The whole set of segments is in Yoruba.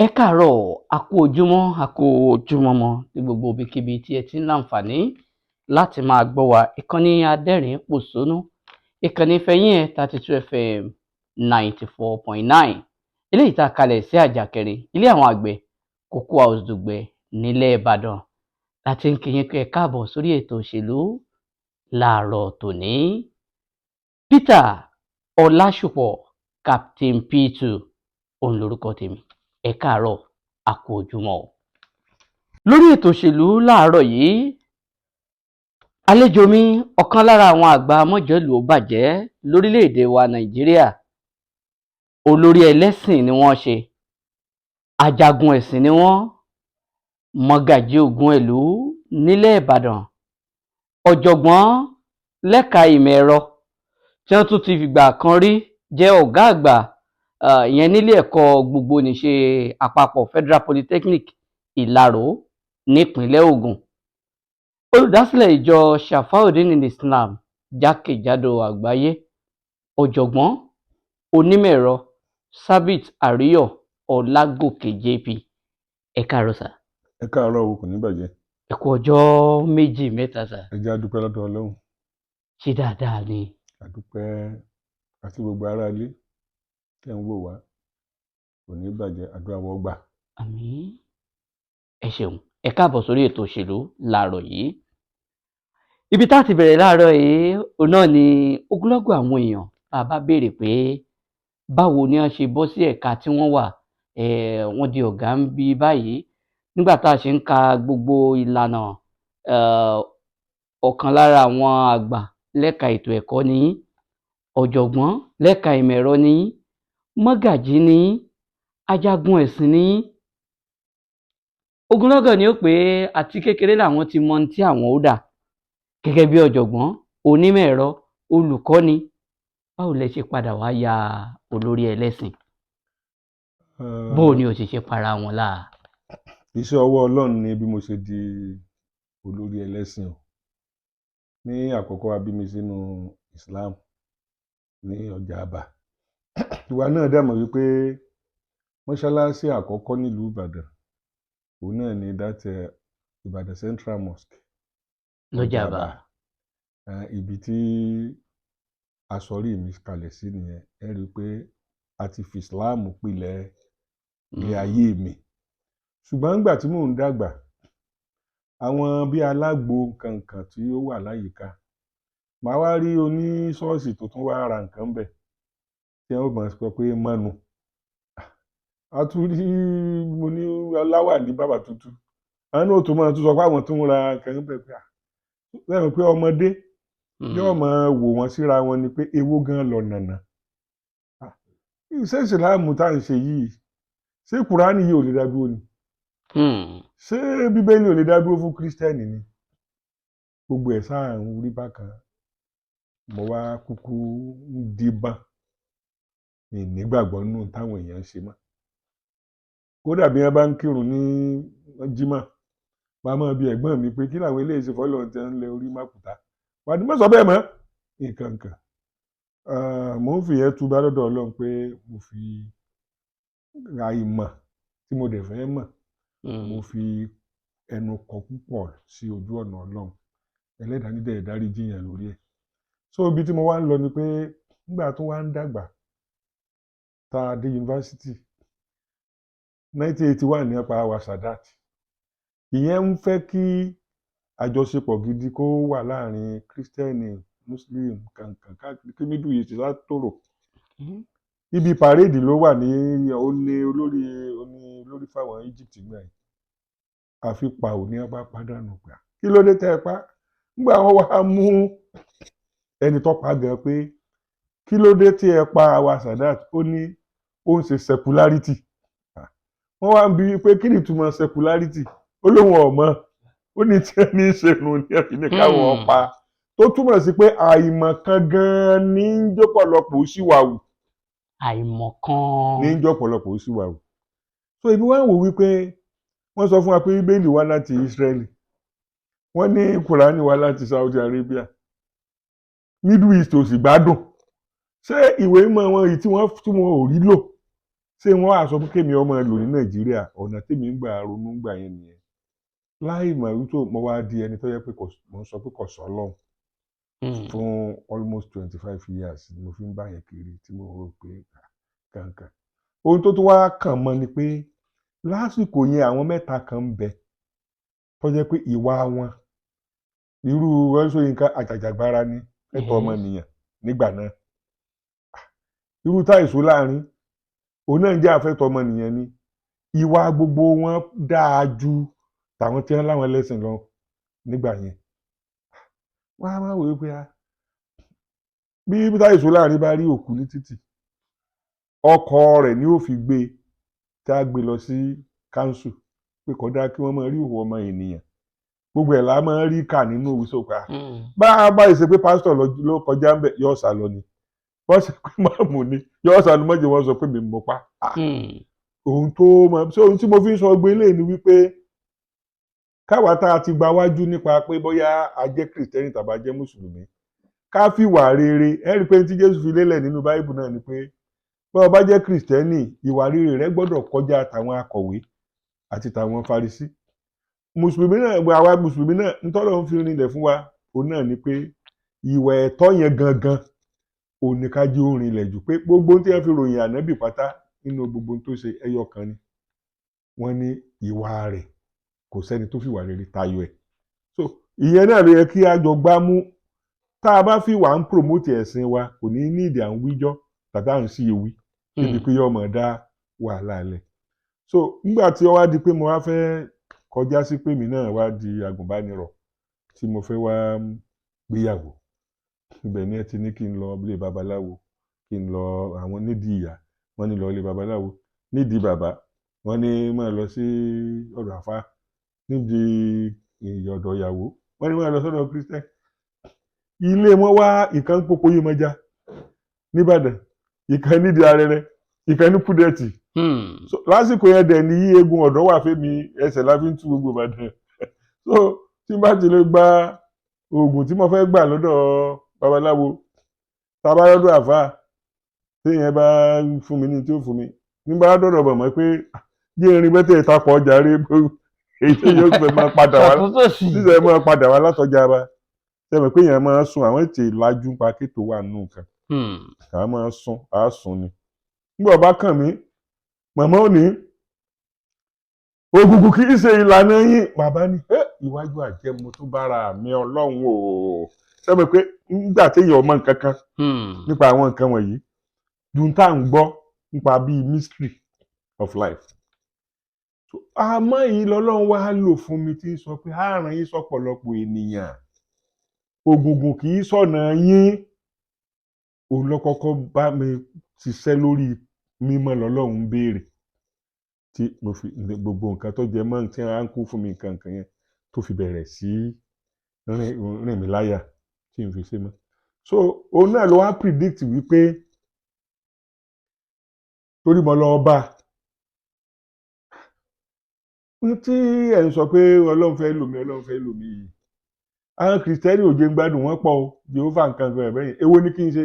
Ẹ káàárọ̀, a kú ojúmọ́, a kú ojúmọmọ ní gbogbo ibikíbi tí ẹ ti ń láǹfààní láti máa gbọ́ wa. Ìkànnì adẹ́rìn pòṣónú, ìkànnì ìfẹ̀yìn ẹ̀, 32 FM 94.9, eléyìí tá a kalẹ̀ sí Àjàkẹrin, ilé àwọn àgbẹ̀, Cocoa House, Dùgbẹ̀, nílẹ̀ Ìbàdàn, láti ń kí yín pé ẹ káàbọ̀ sórí ètò òṣèlú láàárọ̀ tòní. Peter Ọlásùpọ̀, Captain P2, òun lorúkọ tèmi. Ẹ káàárọ̀, a kú ojúmọ́ o. Lórí ètò òṣèlú láàárọ̀ yìí, àlejò mi, ọ̀kan lára àwọn àgbà mọ́jọ́lù ó bàjẹ́ lórílẹ̀‐èdè wa Nàìjíríà, olórí ẹlẹ́sìn ni wọ́n ṣe, ajagun ẹ̀sìn ni wọ́n, mọ́gàjí Ògún ìlú nílẹ̀ Ìbàdàn, ọ̀jọ̀gbọ́n lẹ́ka ìmọ̀ ẹ̀rọ tí wọ́n tún ti fìgbà kan rí jẹ́ ọ̀gá àgbà, ìyẹn nílé ẹ̀kọ́ gbogboníṣe àpapọ̀, Federal Polytechnic Ìlaró, nípínlẹ̀ Ògùn, olùdásílẹ̀ ìjọ Shafaudeen Islam jákèjádò àgbáyé, ọ̀jọ̀gbọ́n onímọ̀ ẹ̀rọ Sabit Àríyọ̀ Ọlágòkè JP. Ẹ káàárọ̀ sà. Ẹ káàárọ̀ o, kò ní bàjẹ́. Ẹ kú ọjọ́ méjì mẹ́ta sà. Ẹ jẹ́ a dúpẹ́ lọ́dọ̀ Ọlọ́run. Ṣé dáadáa ni? A dúpẹ́, àti gbogbo ará ilé tẹ́ ń wò wá, kò ní bàjẹ́, àdúrà wọ́n gbà. Àmín, ẹ ṣeun, ẹ káàbọ̀ sórí ètò òṣèlú láàárọ̀ yìí. Ibi tá a ti bẹ̀rẹ̀ láàárọ̀ yìí, òun náà ni ogunlọ́gọ̀ àwọn èèyàn bá a bá béèrè pé báwo ni wọ́n ṣe bọ́ sí ẹ̀ka tí wọ́n wà, wọ́n di ọ̀gá ń bí báyìí. Nígbà tá a ṣe ń ka gbogbo ìlànà, ọ̀kan lára àwọn àgbà lẹ́ka ètò ẹ̀kọ́ ni yín, ọ̀jọ̀gbọ́n lẹ́ka ìmọ̀ ẹ̀rọ ni yín, mọ́gàjí ni yín, ajagun ẹ̀sìn ni yín. Ogunlọ́gọ̀ ni ó pé àti kékeré làwọn ti mọ ohun tí àwọn ó dà gẹ́gẹ́ bí ọ̀jọ̀gbọ́n onímọ̀ ẹ̀rọ, olùkọ́ni. Báwo lẹ ṣe padà wá ya olórí ẹlẹ́sìn? Bó o ní o sì ṣe para wọn láà? Iṣẹ́ ọwọ́ Ọlọ́run ni bí mo ṣe di olórí ẹlẹ́sìn o. Ní àkọ́kọ́, a bí mi sínú Islam ní ọjà àbà. Ìwà náà dẹ̀ mọ̀ wípé mọ́ṣáláṣí àkọ́kọ́ nílùú Ìbàdàn, òun náà ni that Ìbàdàn Central Mosque. Lọ́jà àbà. Ibi tí aṣọrí mi kalẹ̀ sí nìyẹn. Ẹ rí i pé a ti fi Islam pilẹ̀ ilé ayé mi. Ṣùgbọ́n nígbà tí mò ń dàgbà, àwọn bíi alágbo kankan tí ó wà láyìíká, màá wá rí oníṣọ́ọ̀ṣì tó tún wá ra nǹkan bẹ̀ tí wọ́n máa sọ pé mọ́nu. A tún rí mo ní aláwà ní bàbá tuntun, àwọn náà tó máa tún sọ pé àwọn tó ń ra nǹkan bẹ̀ pé lẹ́nu pé ọmọdé yóò máa wò wọ́n síra wọn ni pé èwo gan lọ nànà iṣẹ́ ìsìláàmù tá à ń ṣe yìí? Ṣé Kùránì yìí ò lè dá dúró ni? Ṣé Bíbélì ò lè dá dúró fún Kírísítẹ́nì ni? Gbogbo ẹ̀ sáà ń rí bákan. Mo wá kúkú ń díbọ́n ní nígbàgbọ́ nínú táwọn èèyàn ń ṣe mọ́. Kódà bí wọ́n bá ń kírun ní jímọ̀, màá máa bi ẹ̀gbọ́n mi pé kí làwọn eléyìí ṣe fọ́lọ́ tí wọ́n ń lẹ orí mákùtà wà ní mọ̀ sọ bẹ́ẹ̀ mọ́ nǹkan kan. Mo ń fìyẹn túbá lọ́dọ̀ Ọlọ́run pé mo fi àìmọ̀ tí mo dẹ̀ fẹ́ mọ̀, mo fi ẹnu kọ púpọ̀ sí ojú ọ̀nà Ọlọ́run. Ẹlẹ́dàá ní dẹ̀ dárí jiyàn lórí ẹ̀. So ibi tí mo wá ń lọ ni pé nígbà tó wá ń dàgbà, tá a dé yunifásitì, 1981 ní apá wa Sadat, ìyẹn ń fẹ́ kí àjọṣepọ̀ gidi kó wà láàrin Kírísítẹ́nì, Muslim kankan káàkiri, kí Middle East sá tòrò. Ibi parade ló wà ní ó ní olórí, ó ní olórí fáwọn Egypt gbà yìí. Àfi pàò ní apá pàdánù gbà. Kí ló dé tẹ́ ẹ pa? Nígbà wọn wá mú ẹni tó pa gan pé kí ló dé tí ẹ pa àwa Sadat, ó ní ó ń ṣe secularity. Wọ́n wá ń bi pé kí ni ìtumọ̀ secularity? Ó lóun ọ̀mọ́, ó ní tí ẹni ń ṣe nù ní ẹ̀fín ní káwọn pa, tó túmọ̀ sí pé àìmọ̀kan gan-an ní ń jọ́pọ̀lọpọ̀ sí wà wù. Àìmọ̀kan. Ní ń jọ́pọ̀lọpọ̀ sí wà wù. So ibi wá ń wò wípé wọ́n sọ fún wa pé Bíbélì wá láti Israeli, wọ́n ní Kùránì wá láti Saudi Arabia, Middle East ò sì gbádùn. Ṣé ìwé mímọ́ wọn yìí tí wọ́n ò rí lò, Ṣé wọ́n á sọ pé kémi ọmọ lò ní Nàìjíríà? Ọ̀nà tèmi ń gbà ronú gbà yẹn nìyẹn, láì mọ̀ wípé mo wá di ẹni tó yẹ pé mo ń sọ pé kò sọ Ọlọ́run. Fún almost 25 years ni mo fi ń bá yẹn kiri, tí mo rò pé kankan. Ohun tó tún wá kàn mọ́ ni pé lásìkò yẹn, àwọn mẹ́ta kan ń bẹ tó jẹ́ pé ìwà wọn, irú Wọlé Ṣóyínká, àjàjàgbara ni ẹ̀tọ́ ọmọnìyàn nígbà náà. Irú Táìsó láàrin, òun náà ń jẹ́ àfẹ́tọ̀ ọmọnìyàn ni. Ìwà gbogbo wọn dáa ju tàwọn tí wọ́n láwọn lẹ́sìn lọ nígbà yẹn. Wọ́n á máa wòye pé bí Táìsó láàrin bá rí òkú ní títì, ọkọ rẹ̀ ni ó fi gbé tí a gbé lọ sí council pé kódà kí wọ́n máa rí òwò ọmọ ènìyàn. Gbogbo ẹ̀ la máa rí kà nínú òwe sọ̀kà. Bá a bá ṣe pé pásítọ̀ ló kọjá ń bẹ̀, yóò sá lọ ni. Wọ́n ṣe pé máàmù ni, yóò sá lọ. Mọ́jọ wọ́n sọ pé mi mọ̀ pa. Ohun tó mọ̀ ṣé ohun tí mo fi ń sọ gbé lé ni wípé káwa tá a ti gba wájú nípa pé bóyá a jẹ́ kìrìtẹ́nì tàbí a jẹ́ mùsùlùmí, ká fìwà rere. Ẹ rí i pé tí Jésù fi lélẹ̀ nínú Báíbù náà ni pé bá o bá jẹ́ kìrìtẹ́nì, ìwà rere rẹ gbọ́dọ̀ kọjá tàwọn akọ̀wé àti tàwọn Farisí. Mùsùlùmí náà, àwa mùsùlùmí náà, ntọ́lọ́ ń fi rinlẹ̀ fún wa òun náà ni pé ìwà ẹ̀tọ́ yẹn gangan òun ni ká jẹ́ ó rinlẹ̀ jù, pé gbogbo ohun tí wọ́n fi ròyìn ànábì pátá nínú gbogbo ohun tó ṣe, ẹyọ kan ni wọ́n ní ìwà rẹ̀, kò sẹ́ni tó fìwà rere tayọ ẹ̀. So ìyẹn náà ló yẹ kí a jọ gbá mú. Tá a bá fìwà ń promote ẹ̀sìn wa, kò ní ní ìdí à ń wíjọ́ tàbí à ń sí ewì níbi pé yóò mọ̀ dá wàhálà lẹ̀. So nígbà tí ó wá di pé mo wá fẹ́ kọjá sí pé mi náà wá di agùnbánirọ̀, tí mo fẹ́ wá gbéyàwó, ibẹ̀ ni ẹ ti ní kí n lọ ilé babaláwo, kí n lọ àwọn nídìí ìyá, wọ́n ní lọ ilé babaláwo, nídìí bàbá, wọ́n ní máa lọ sí ọ̀dọ̀ àfá, nídìí ọ̀dọ̀ ìyàwó, wọ́n ní máa lọ sọ́dọ̀ Christian. Ilé wọn wá, ìkan pópó Yemọja nìbàdàn, ìkan nídìí Arẹrẹ, ìkan ní Kúdẹ̀tì. So lásìkò yẹn dẹ̀ ní eegun ọ̀dọ́ wà fẹ́mi, ẹsẹ̀ la fi ń tú gbogbo Ìbàdàn. So tí n bá ti lè gba oògùn tí mo fẹ́ gbà lọ́dọ̀ babaláwo, tá a bá lọ́dọ̀ àfáà, téèyàn bá fún mi ní tí ó fún mi nígbà dọ̀dọ̀ bọ̀ mọ́ pé jẹ́ irin bẹ́tẹ̀ ìtapọ̀ ọjà rí, èyí tí yóò fẹ́ máa padà wá sísẹ máa padà wá látọjà bá sẹ́mi pé èèyàn máa sùn, àwọn ètè ìlàjú pa kéètò wà nù nǹkan, àwọn máa sùn á sùn ni. Nígbà bá kàn mí, màmá ò ní ògùngùn kì í ṣe ìlànà yín. Bàbá ní iwájú àjẹmọ tó bára mi, Ọlọ́run o. Sẹ́mi pé nígbà téèyàn ọmọ nǹkan kan nípa àwọn nǹkan wọ̀nyí dùn tá à ń gbọ́ nípa bíi mystery of life. So, àmọ́ yìí lọ́lọ́run wá lò fún mi tí ń sọ pé àrùn yín sọ̀pọ̀lọpọ̀ ènìyàn, ògùngùn kì í sọ̀nà yín. Òun ló kọ́kọ́ bá mi ṣiṣẹ́ lórí mímọ́ lọ́lọ́run ń béèrè, tí mo fi gbogbo nǹkan tó jẹ mọ́ tí wọ́n á ń kú fún mi, nǹkan nǹkan yẹn tó fi bẹ̀rẹ̀ sí rìn mí láyà tí n fi ṣe mọ́. So òun náà ló wá predict wípé torí mo lọ bá a tí ẹ̀ ń sọ pé Ọlọ́run fẹ́ lò mí, Ọlọ́run fẹ́ lò mí yìí, àwọn kìrìsìtẹ́nì ò jẹ́ ń gbádùn wọn pọ̀ o, Jehovah nǹkan kan ẹ̀ bẹ́yìn, èwo ni kí n ṣe?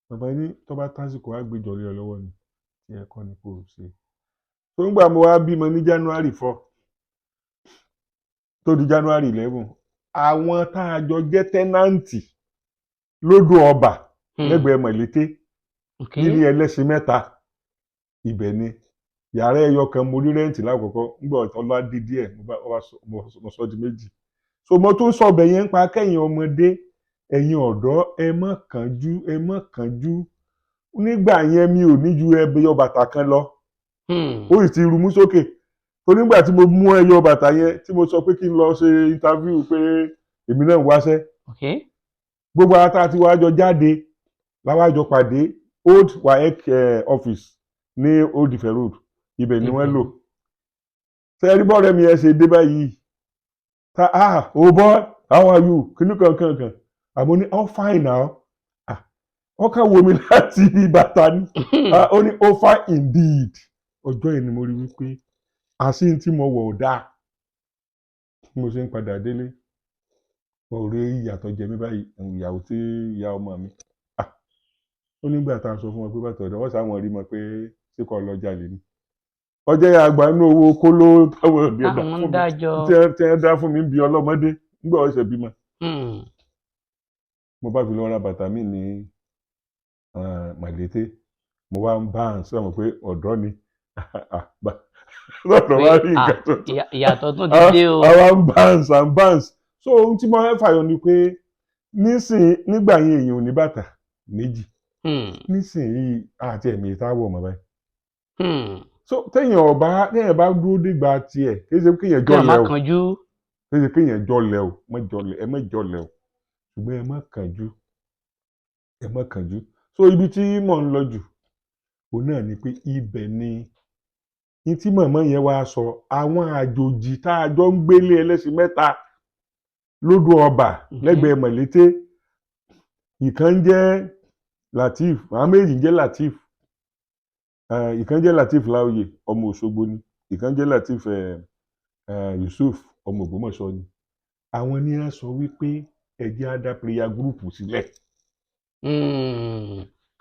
Bàbá ní tó bá tásìkò á gbé jọlé ọ lọ́wọ́ ni tí ẹ kọ́ ni kò ṣe. Tó ń gbà mo wá bímọ ní January 4, tó di January 11, àwọn tá a jọ jẹ́ tenant lódò ọba lẹ́gbẹ̀ẹ́ Mọ̀lété nílé ẹlẹ́sìn mẹ́ta, ibẹ̀ ni yàrá ẹyọ kan mo rí rent lákòókò. Nígbà ọlá dé díẹ̀, mo bá mo sọ di méjì. So mo tún sọ ọbẹ̀ yẹn ń pa kẹ́yìn ọmọdé, ẹ̀yin ọ̀dọ́, ẹ má kánjú, ẹ má kánjú. Nígbà yẹn mi ò ní ju ẹyọ bàtà kan lọ. Ó sì ti rú mú sókè tó nígbà tí mo mú ẹyọ bàtà yẹn tí mo sọ pé kí n lọ ṣe interview pé èmi náà ń wáṣẹ́. Gbogbo ara tá a ti wá jọ jáde láwájọ pàdé old WAEC office ní Old Ife Road, ibẹ̀ ni wọ́n lò. Sẹ́rí bọ́ọ̀rẹ́ mi ẹ ṣe dé báyìí ta, "Ah, oh boy, how are you?" Kíní kan kan kan, àmọ́ ní, "Oh, fine now." Ah, ọkàn wo mi láti bàtà ni. Ah, ó ní, "Oh, fine indeed." Ọjọ́ yìí ni mo rí wípé àṣì tí mo wọ̀ ò dáa. Bí mo ṣe ń padà délé, mo rí ìyàtọ̀ jẹ mí báyìí. Ìyàwó tí ìyá ọmọ mi, ah, ó nígbà tá a sọ fún wọn pé bàtà ọ̀dọ̀ wọ́n sáwọn rí mọ pé Ṣé kò lọ jalè ni? Ọjọ́ yẹn àgbà nínú owó kóló táwọn òbí ẹ̀dá Táwọn ń fún mi, dájọ́. tí ẹ dá fún mi bí ọlọ́mọdé nígbà ọ̀sẹ̀ bímọ. Mo bá fi lọ ra bàtà mi ní Màlété. Mo wá ń bá à ń sọ̀rọ̀ pé ọ̀dọ́ ni lọ́dọ̀ wá rí nǹkan tuntun. Ìyàtọ̀ tún ti dé o. Àwa ń bounce and bounce. So ohun tí mo fẹ́ fàyọ ni pé nísìnyí, nígbà yẹn, èèyàn ò ní bàtà méjì. Nísìnyí, àti ẹ̀mí ìtawọ̀ ọmọ báyìí. So téèyàn bá dúró dìgbà tiẹ̀, kì í ṣe kéèyàn Kí ẹ̀ má jọlẹ̀ o. kánjú. Kì í ṣe kéèyàn jọlẹ̀ o. Má jọlẹ̀, ẹ má jọlẹ̀ o, ṣùgbọ́n ẹ má kánjú, ẹ má kánjú. So ibi tí mò ń lọ jù òun náà ni pé ibẹ̀ ni ní tí màmá yẹn wá sọ. Àwọn àjòjì tá a jọ ń gbélé ẹlẹ́sìn mẹ́ta lódò ọba lẹ́gbẹ̀ẹ́ Mọ̀lété, ìkan ń jẹ́ Lateef, àwọn méjì ń jẹ́ Lateef. Ìkan jẹ́ Lateef Láòyè, ọmọ Òṣogbo ni. Ìkan jẹ́ Lateef Yusuf, ọmọ Ògbómọ̀ṣọ́ ni. Àwọn ní á sọ wípé ẹ jẹ́ á dá prayer group sílẹ̀.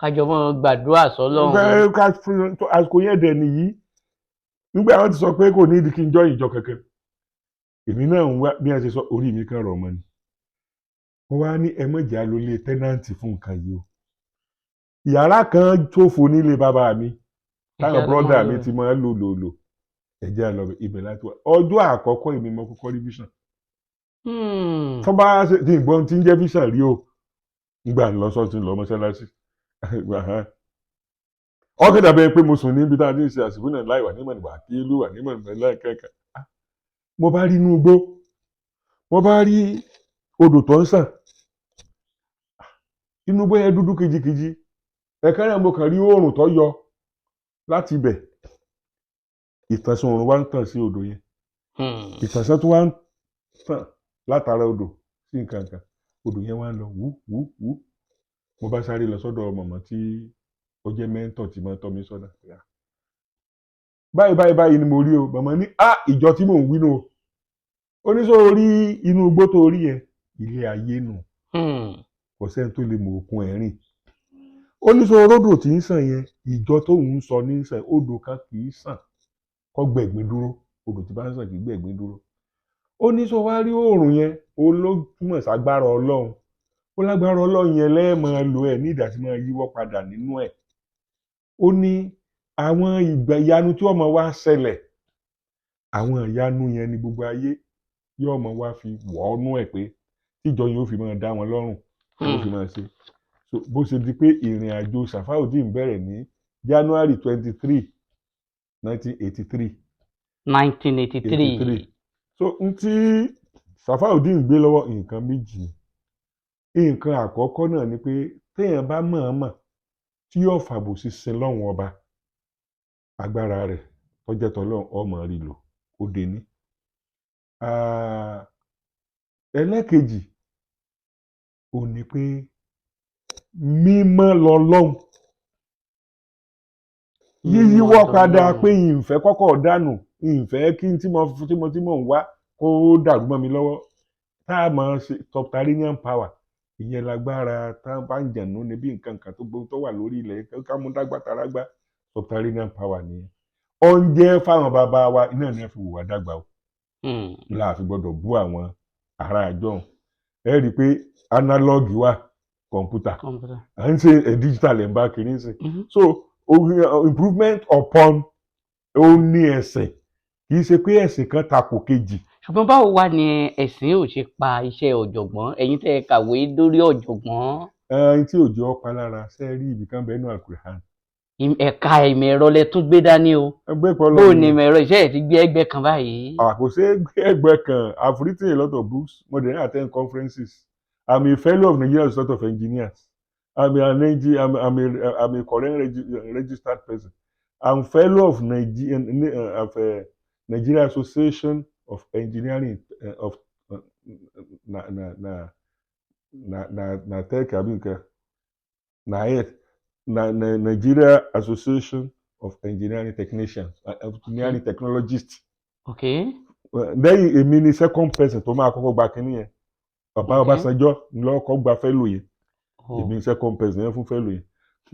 Kájọ mọ́ gbàdúrà sọ́lọ́run. Fẹ́ ká àsìkò yẹn dẹ̀ nìyí, nígbà wọn ti sọ pé kò ní ìdí kí n jọ ìjọ kankan, èmi náà ń wá bí wọ́n ṣe sọ, orí mi kan rọ̀ mọ́ ni. Wọ́n wá ní ẹ má jẹ́ á lọ ilé tenant fún nǹkan yìí o. Yàrá kan ṣòfò nílé bàbá mi táwọn Ẹ̀jẹ̀ brother lọ mi lò. ti máa ń lò lò lò. Ẹ jẹ́ á lọ ibẹ̀ láti wá. Ọjọ́ àkọ́kọ́, èmi mo kọ́kọ́ rí vision. Tó bá ṣe tí ìgbọ́n tí ń jẹ́ vision rí o, nígbà ń lọ sọ́ọ̀tún lọ mọ́ṣáláṣí, ọkẹ́ dàbẹ́ pé mo sùn níbi tá a ti ń ṣe àsìkò náà láì wà nímọ̀ nígbà kí ìlú wà nímọ̀ nígbà láì kẹ́kẹ́. Mo bá rí inú igbó, mo bá rí odò tó ń sàn, inú igbó yẹn dúdú kìjikìji. Ẹ̀ka náà, mo kàn rí oòrùn tó yọ láti ibẹ̀. Ìtànṣán oòrùn wá ń tàn sí odò yẹn. Ìtànṣán tó wá ń tàn látara odò sí nǹkan kan, odò yẹn wá ń lọ wú wú wú. Mo bá sáré lọ sọ́dọ̀ màmá tí ó jẹ́ mentor tí máa ń tọ́ mi sọ́nà. Báyìí báyìí báyìí ni mo rí o. Màmá ní, "Á, ìjọ tí mò ń wí nù o." Ó ní sọ orí inú igbó tó rí yẹn, ilé ayé nù. Kò sẹ́ni tó lè mọ òkun ẹ̀rìn. Ó ní sọ ródò tí ń sàn yẹn, ìjọ tóun ń sọ ní sàn. Odò kan kì í sàn kó gbẹ̀gbin dúró. Odò tí bá ń sàn kì í gbẹ̀gbin dúró. Ó ní sọ wá rí oòrùn yẹn, ó ló túmọ̀ ságbára Ọlọ́run. Ó lágbára Ọlọ́run yẹn lẹ́ẹ̀mọ́ lò ẹ̀ ní ìdá tí máa yíwọ́ padà nínú ẹ̀. Ó ní àwọn ìgbà ìyanu tí ọmọ wa ṣẹlẹ̀, àwọn ìyanu yẹn ni gbogbo ayé yóò mọ wá fi wọ̀ ọ́nú ẹ̀, pé tíjọ yẹn ó fi máa dá wọn lọ́rùn, ó fi máa ṣe. So bó ṣe di pé ìrìn àjò Sàfáùdín bẹ̀rẹ̀ ní January 23, 1983. 1983. So n tí Sàfáùdín gbé lọ́wọ́, nǹkan méjì ni. Nǹkan àkọ́kọ́ náà ni pé téèyàn bá mọ̀ọ́mọ̀ tí yóò fàbòsí sin lọ́hùn ọba, agbára rẹ̀ tọ́jẹ́ tọ́lọ́hún ọmọ rí lò ó dé ní. Ẹlẹ́kejì ò ní pé mímọ́ lọ́lọ́hun, yíyíwọ́ padà pé ìfẹ́ kọ́kọ́ dànù, ìfẹ́ kí n tí mo ń wá kó dàrú mọ́ mi lọ́wọ́, tá a máa ṣe subterranean power. Ìyẹn lágbára tá a bá ń jẹ̀nú níbi nǹkan kan tó gbó tó wà lórí ilẹ̀ ká mú dágbà tarágbá. Subterranean power nìyẹn. Oúnjẹ fáwọn bàbá wa iná ní ẹ fi wùwà dàgbà o. La fi gbọ́dọ̀ bú àwọn ará àjọ. Ẹ rí i pé analog wà, kọ̀ǹpútà. Kọ̀ǹpútà. À ń ṣe digital ẹ̀ ń bá kiri ń sìn. So improvement upon ó ní ẹ̀sìn, kì í ṣe pé ẹ̀sìn kan takò kejì. Ṣùgbọ́n báwo wá ni ẹ̀sìn ò ṣe pa iṣẹ́ ọ̀jọ̀gbọ́n, ẹ̀yin tẹ́ ẹ kàwé dórí ọ̀jọ̀gbọ́n? Ẹni tí òjò ọpa lára ṣe rí ibì kan bẹ́ẹ̀ nù Al-Qur'an. Ẹ̀ka ìmọ̀ ẹ̀rọ lẹ tún gbé dání o. Ẹgbẹ́ ìpọlọ. Bó o ní ìmọ̀ ẹ̀rọ iṣẹ́ ẹ̀ ti gbé ẹgbẹ́ kan báyìí? Àkóso ẹgbẹ́ kan. I've written a lot of books, mo dẹ̀ attend conferences. I'm a fellow of Nigerian Institute of Engineers. I'm an NG, I'm a current registered person. I'm fellow of Nigeria Association of Engineering of na na na na na na tech àbí nǹkan na it na na Nigeria Association of Engineering Technicians, Engineering Technologists. Lẹ́yìn èmi ni second person tó máa kọ́kọ́ gba kínní yẹn. Bàbá Ọbásanjọ́ ló kọ́kọ́ gba fellow yẹn. Oh. Èmi second person yẹn fún fellow yẹn.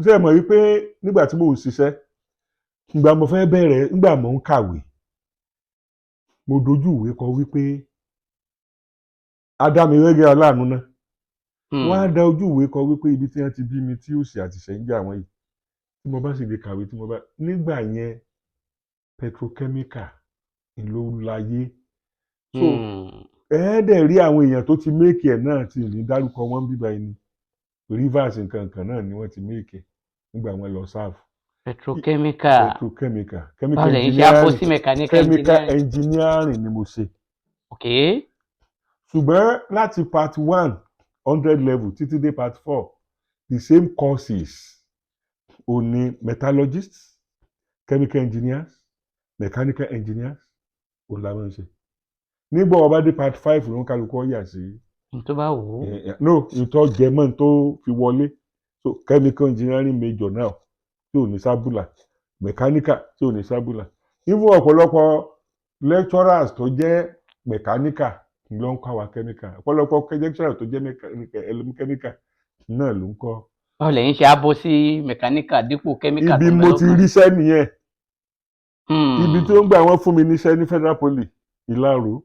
Ṣé ẹ mọ̀ wípé nígbà tí mò ń ṣiṣẹ́ Ìgbà mo fẹ́ bẹ̀rẹ̀, nígbà mo ń kàwé, mo dojú ìwé kọ wípé adámiwẹ́gẹ́ aláàánú náà. Wọ́n á da ojú ìwé kọ wípé ibi tí wọ́n ti bí mi tí òṣì àti ìṣẹ́ ń jà wọ́n yìí, tí mo bá sì lè kàwé, tí mo bá nígbà yẹn, petrochemical ló láyé. So ẹ̀ẹ́dẹ̀ rí àwọn èèyàn tó ti make ẹ̀ náà ti ní dárúkọ wọn bíbá ẹni Rivers nǹkan kan náà ni wọ́n ti make ẹ̀ nígbà wọn lọ serve. Petrochemical. Petrochemical. Báwo Chemical lẹ̀yin ṣe á bọ́ sí engineering. Mechanical Chemical engineering? Engineering ni mo ṣe. Ṣùgbọ́n láti part one 100 level títí dé part four, the same courses ò ní metallurgists, chemical engineers, mechanical engineers ò la máa ń ṣe. Nígbà wọ́n bá dé part five, ló ń kálukú ọ̀yà sí N tó bá wù ú. No, ìtọ́ jẹmọ́ tó fi wọlé. So chemical engineering major now tí ò ní sábùlà, mechanical tí ò ní sábùlà, even ọ̀pọ̀lọpọ̀ lecturers tó jẹ́ mechanical ló ń kọ́ àwa chemical, ọ̀pọ̀lọpọ̀ lecturers tó jẹ́ chemical náà ló ń kọ́. Báwo lẹ̀yin ṣe á bọ́ sí mechanical dípò chemical Ibi tó ń bẹ mo ti lọ́kàn? ríṣẹ́ nìyẹn. Ibi tí ó ń gbà wọ́n fún mi níṣẹ́ ní Federal Poly Ìláró.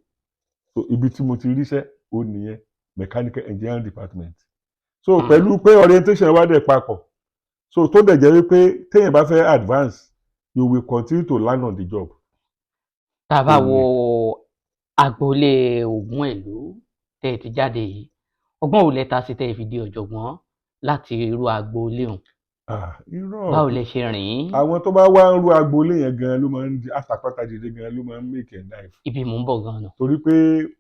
So ibi tí mo ti ríṣẹ́ ó nìyẹn, mechanical engineering department. So pẹ̀lú pé orientation wa dẹ̀ papọ̀, so tó dẹ̀ jẹ́ wípé téèyàn bá fẹ́ advance, you will continue to learn on the job. Tá a bá Ó ní. wo agboolé Ògún ìlú tẹ́ ẹ ti jáde yìí, ọgbọ́n wo lẹ ta sí tẹ́ ẹ fi di ọ̀jọ̀gbọ́n láti irú agboolé ọ̀hún? Ah, irọ́. Báwo lẹ ṣe rìn ín? Àwọn tó bá wá ń rú agboolé yẹn gan ló máa ń di àtàpátá dìde, gan ló máa ń make a life. Ibi mò ń bọ̀ gan-an nù. Torí pé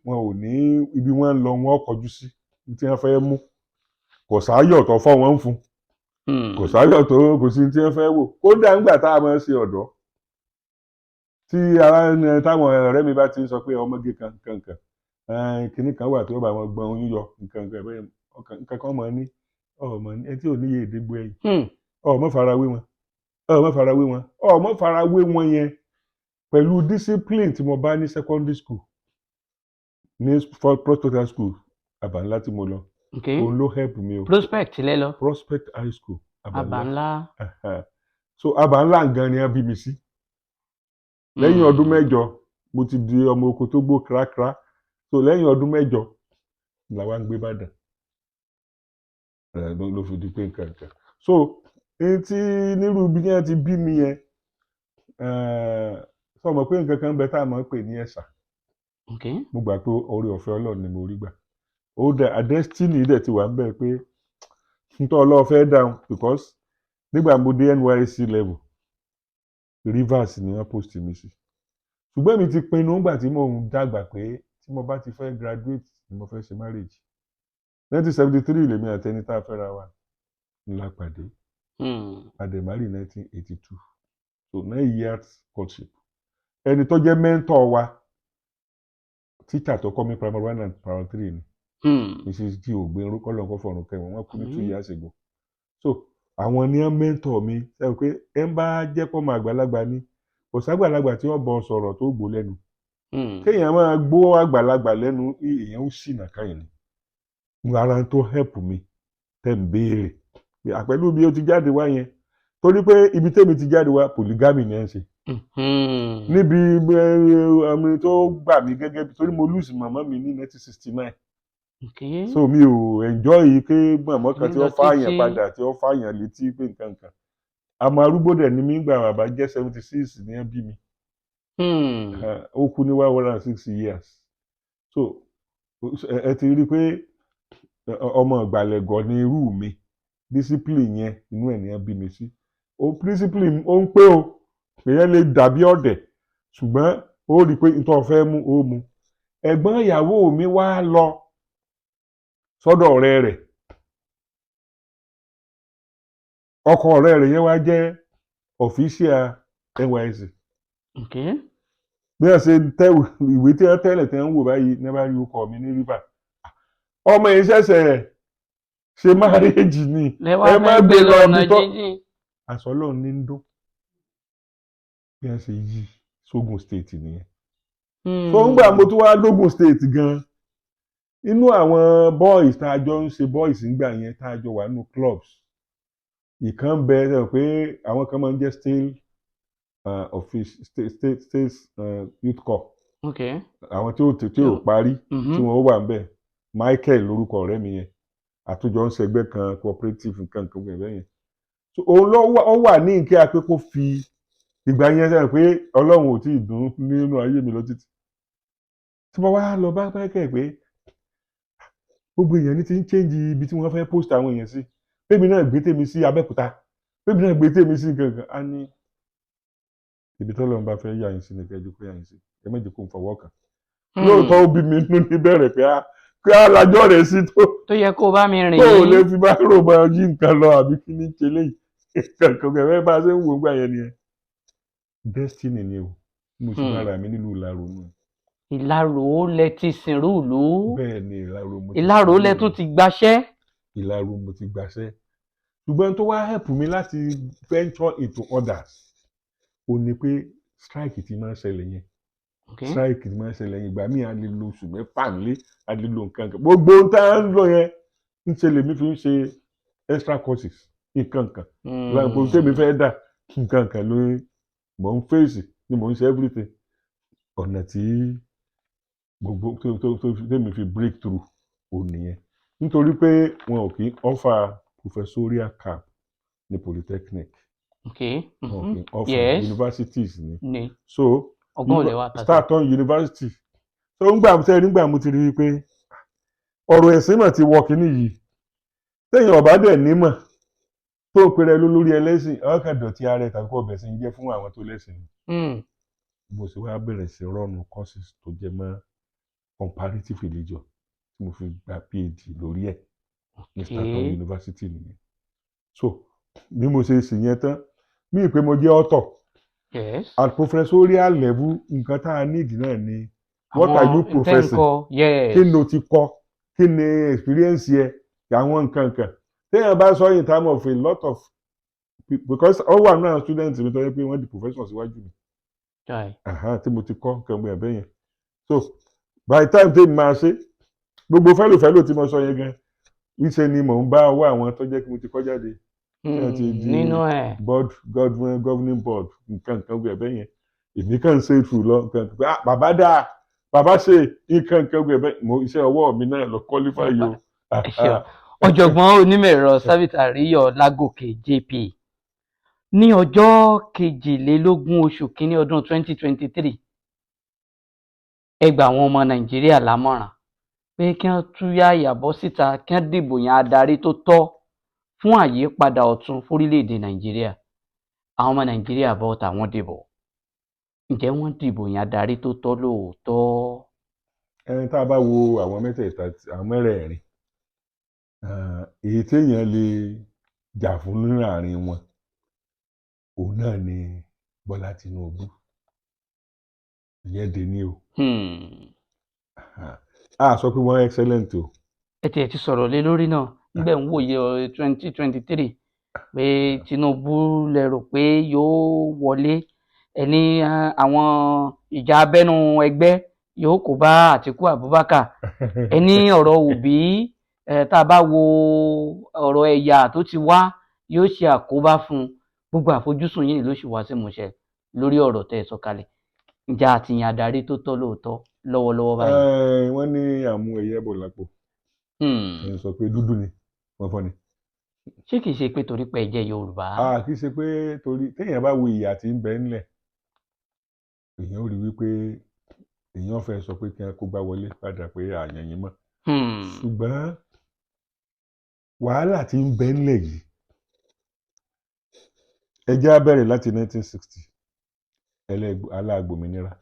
wọn ò ní ibi wọn ń lọ, wọn kọjú sí ibi tí wọ́n fẹ́ mú. Kò sáyọ̀ tó fọ́ wọn ń fún. Kò sáyọ̀ tó, kò sí tí wọ́n fẹ́ wò. Kódà ńgbà tá a máa ń ṣe ọ̀dọ́, tí ara ń táwọn ọ̀rẹ́ mi bá ti ń sọ pé ọmọge kan kan kan, kinní kan wà tí ó bá wọn gbọ́n oyún yọ nǹkan kan bẹ́ẹ̀, nǹkan kan mọ̀ ní ọmọ ní ẹni tí ò níye èdè gbé ẹ̀yìn. Ọmọ fara wé wọn, ọmọ fara wé wọn, ọmọ fara wé wọn yẹn pẹ̀lú discipline tí mo bá ní secondary school, ní Prospect High School Àbáńlá tí mo lọ. Òun ló help mi o. Prospect lẹ lọ? Prospect High School Àbáńlá. Àbáńlá. Ẹhẹn. So Àbáńlá gan ni wọ́n bí mi sí. Lẹ́yìn ọdún 8, mo ti di ọmọ oko tó gbó kírákírá. So lẹ́yìn ọdún 8 làwa ń gbé Ìbàdàn. Ló fi di pé nǹkan kan. So èyí tí nírú ibi tí wọ́n ti bí mi yẹn, sọ mọ̀ pé nǹkan kan ń bẹ tá a máa ń pè ní ẹ̀sà. Mo gbà pé oore ọ̀fẹ́ Ọlọ́run ni mo rí gbà. Ó dẹ̀ a destiny dẹ̀ ti wà ń bẹ̀ pé nítorí Ọlọ́run fẹ́ dáhùn, because nígbà mo dé NYSC level, Rivers ni wọ́n post mi sí. Ṣùgbọ́n mi ti pinnu nígbà tí mò ń dàgbà pé tí mo bá ti fẹ́ graduate ni mo fẹ́ ṣe marriage. 1973 lèmi àti ẹni tá a fẹ́ra wa ńlá pàdé. A dẹ̀ marry 1982, so 9 years courtship. Ẹni tó jẹ́ mentor wa, teacher tó kọ́ mi primary one and primary three ni. Mrs. G Ògbénró, kọ́lọ́n kó fọ̀run kẹ́wọn, wọ́n kú ní two years ago. So àwọn ni wọ́n mentor mi. Ṣe pé ẹ ń bá jẹ́ pọ́ mọ àgbàlagbà ni, kò ságbàlagbà tí wọ́n bọ̀ sọ̀rọ̀ tó gbó lẹ́nu. Kéèyàn máa gbó àgbàlagbà lẹ́nu, èèyàn ó ṣìnà káyìn ni. Ara tó help mi tẹ́ ń béèrè pé àpẹẹrẹ bí ó ti jáde wá yẹn, torí pé ibi tẹ́mi ti jáde wá, polygamy ni ẹ̀ ń ṣe. Níbi ọmọ tó gbà mí gẹ́gẹ́ bí, torí mo lose màmá mi ní 1969. So mi ò enjoy pé màmá kan tí Lílọ wọ́n fààyàn títí. padà, tí wọ́n fààyàn létí pé nǹkan kan. Àmọ́ arúgbó dẹ̀ ni mí gbà, bàbá jẹ́ 76 ní ẹ́ bí mi. Ó kú ní 106 years. So ẹ ti rí i pé ọmọ ìgbàlẹ̀gọ̀ ni irú mi. Discipline yẹn, inú ẹ̀ ní ẹ́ bí mi sí. Ó discipline ó ń pé o, èèyàn lè dàbí ọ̀dẹ̀, ṣùgbọ́n ó rí i pé nítorí fẹ́ mú ó mú. Ẹ̀gbọ́n ìyàwó mi wá lọ sọ́dọ̀ ọ̀rẹ́ rẹ̀. Ọkọ ọ̀rẹ́ rẹ̀ yẹn wá jẹ́ official NYSC. Bí wọ́n ṣe tẹ ìwé tí wọ́n tẹ́lẹ̀ tí wọ́n ń wò báyìí ní bá rí orúkọ mi ní River. Ọmọ yìí ṣẹ̀ṣẹ̀ ṣe marriage ni. Lẹ wá Ẹ má fẹ́ gbé gbé lọ lọ ọ̀nà ibi tó jíjìn. Àṣọ Ọlọ́run ní ń dún. Bí wọ́n ṣe yí sógun State nìyẹn. So ń gbà mo tún wá lógun State gan, inú àwọn boys tá a jọ ń ṣe boys ńgbà yẹn, tá a jọ wà nínú clubs, ìkan ń bẹ, ẹ pé àwọn kan máa ń jẹ́ stale. Office state youth corps. Àwọn tí ò parí tí wọ́n wà ńbẹ̀. Michael lórúkọ ọ̀rẹ́ mi yẹn, àtúnjọ ń ṣẹgbẹ́ kan, cooperative, nǹkan nǹkan bẹ́ẹ̀ yẹn. So òun ló wà, ó wà ní nǹkan pé kó fi ìgbà yẹn sẹ́yìn pé Ọlọ́run ò tí ì dùn nínú ayé mi lọ títí tí mo wá lọ bá Michael pé gbogbo èèyàn ní ti ń change ibi tí wọ́n fẹ́ post àwọn èèyàn sí, pèmí náà gbé tèmi sí Abẹ́òkúta, pèmí náà gbé tèmi sí nǹkan kan. Á ní ibi tọ́lọ́run bá fẹ́ yà yín sí ni kẹ́jú kó yà yín sí, ẹ má jẹ́ kó ń fọwọ́ kàn. Lóòótọ́, ó bí mi nínú níbẹ̀rẹ̀ pé á kí á lajọ́ rẹ̀ sí tó Tó yẹ kó bá mi rìn tó ò yín. Lè fi bá rò máa yí nǹkan lọ àbí kí ní ṣe léyìí kankan kẹfẹ bá a ṣe ń wò ó gbà yẹn nìyẹn. Destiny ni o, mo sì bára mi nílùú Ìlaró nù. Ìlaró lẹ ti sìnrú ìlú. Bẹ́ẹ̀ ni, Ìlaró mo ti Ìlaró sìnrú lẹ ìlú. tún ti gbaṣẹ́. Ìlaró mo ti gbaṣẹ́, ṣùgbọ́n tó wá help mi láti venture into others ó ní pé strike ti máa ń ṣẹlẹ̀ yẹn. Strike ti máa ń ṣẹlẹ̀ yẹn, ìgbà míì a lè lo oṣù 6 nílé, a lè lo nǹkan kan, gbogbo ohun tá à ń lọ yẹn ń ṣe lèmi fi ń ṣe extra courses, nǹkan kan láìpẹ́ tèmi fẹ́ dà, nǹkan kan ló mò ń fèsì ni mò ń ṣe everything. Ọ̀nà tí gbogbo tó tèmi fi break through ò nìyẹn, nítorí pé wọn ò kí ń offer professorial cap ní polytechnic. Wọn ò kí ń offer universities ni. Ní So ọgbọ́n ò lè wá tàṣà. Start on university. So ńgbà tẹ́ nígbà mo ti rí i pé ọ̀rọ̀ ẹ̀sìn mà ti wọ kínní yìí, téèyàn ọ̀bá dẹ̀ nímọ̀ tó ń pèrè lórí ẹlẹ́sìn, ọkàn dọ̀tí ara ẹ̀ tàbí kó bẹ̀ sí ń jẹ́ fún àwọn tó lẹ́sìn ni. Mo sì wá bẹ̀rẹ̀ sí run courses tó jẹ́ mọ́ comparative religion tí mo fi gba PhD lórí ẹ̀ ní Staton University nìyẹn. So bí mo ṣe sì yẹn tán, mí pé mo jẹ́ author at professorial level, nǹkan tá a need náà ni what are you Àwọn professing? ntẹ́ǹkọ, yes. Kí ni o ti kọ́? Kí ni experience yẹ? Àwọn nǹkan kan téèyàn bá sọ in terms of a lot of because ó wà náà students mi tó yẹ pé wọ́n di professor síwájú mi. Aha, tí mo ti kọ́ nǹkan gbé ẹ̀bẹ̀ yẹn. So by the time tèmi máa ṣe gbogbo fellow fellow tí mo sọ yẹn gan, níṣẹ́ ni mò ń bá ọwọ́ àwọn tó jẹ́ kí mo ti kọ́ jáde tí wọ́n ti di Nínú ẹ̀. board, governing board, nǹkan nǹkan gbé ẹ̀bẹ̀ yẹn. Èmi kàn ń ṣe through lọ nǹkan nǹkan pé, ah, bàbá dáa, bàbá ṣe nǹkan nǹkan gbé ẹ̀bẹ̀ mo iṣẹ́ ọwọ́ mi náà lọ qualify yìí o. Ẹ ṣeun. Ọ̀jọ̀gbọ́n onímọ̀ ẹ̀rọ Sabit Àríyọ̀ Lágòkè JP, ní ọjọ́ 22 oṣù kínní ọdún 2023, ẹ gba àwọn ọmọ Nàìjíríà lámọ̀ràn pé kí wọ́n túyàyà bọ́ síta, kí wọ́n dìbò yan adarí tó tọ́ fún àyípadà ọ̀tun fórílẹ̀-èdè Nàìjíríà. Àwọn ọmọ Nàìjíríà bọ́ tàwọn dìbò. Ǹjẹ́ wọ́n dìbò yan adarí tó tọ́ lóòótọ́? Ẹni tá a bá wo àwọn mẹ́tẹ̀ẹ̀ta, àwọn mẹ́rẹ̀ẹ̀rin, èyí téèyàn lè jà fún láàrin wọn, òun náà ni Bọ́lá Tinubu. Ìyẹn dé ní o. A sọ pé wọ́n excellent o. Ẹ tiẹ̀ ti sọ̀rọ̀ lé lórí náà nígbà ń wòye 2023 pé Tinubu lẹ rò pé yóò wọlé. Ẹni àwọn ìjà abẹ́nú ẹgbẹ́ yóò kó bá Àtíkú Abubakar. Ẹni ọ̀rọ̀ Òbí, tá a bá wo ọ̀rọ̀ ẹ̀yà tó ti wá, yóò ṣe àkóbá fún un. Gbogbo àfojúsùn yìí ló sì wá sí ìmúṣẹ lórí ọ̀rọ̀ tẹ́ ẹ sọ kalẹ̀. Ǹjẹ́ àtìyàn adarí tó tọ́ lóòótọ́ lọ́wọ́lọ́wọ́ báyìí? Wọ́n ní àmú ẹyẹ bọ̀ lápò. Ẹ sọ pé dúdú ni wọ́n fọ́ ni. Ṣé kìí ṣe pé torí pé ẹ jẹ́ Yorùbá? A kì í ṣe pé torí téèyàn bá wo ìyà tí ń bẹ ńlẹ̀, èèyàn ó rí wípé èèyàn fẹ́ sọ pé kí wọ́n kó gbá wọlé padà pé àyàn yín mọ́. Ṣùgbọ́n wàhálà tí ń bẹ ńlẹ̀ yìí, ẹ jẹ́ á bẹ̀rẹ̀ láti 1960 alágbòmìnira.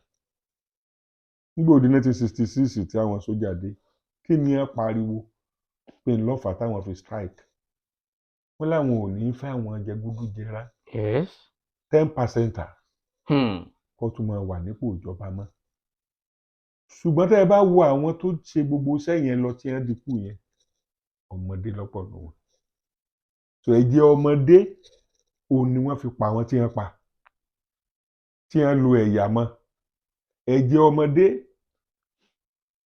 Nígbà ó di 1966 tí àwọn sójà dé, kí ni ẹ pariwo pé ńlọ́fà táwọn fi strike? Wọ́n láwọn ò ní fẹ́ àwọn jẹgúdújẹrá 10 percent kó tún máa wà nípò ìjọba mọ́. Ṣùgbọ́n tẹ́ ẹ bá wo àwọn tó ṣe gbogbo iṣẹ́ yẹn lọ tí wọ́n dínkù yẹn, ọmọdé lọ́pọ̀ nù wọn. Tó ẹ jẹ́ ọmọdé, òun ni wọ́n fi pa àwọn tí wọ́n pa, tí wọ́n lo ẹ̀yà mọ́. Ẹ̀jẹ̀ ọmọdé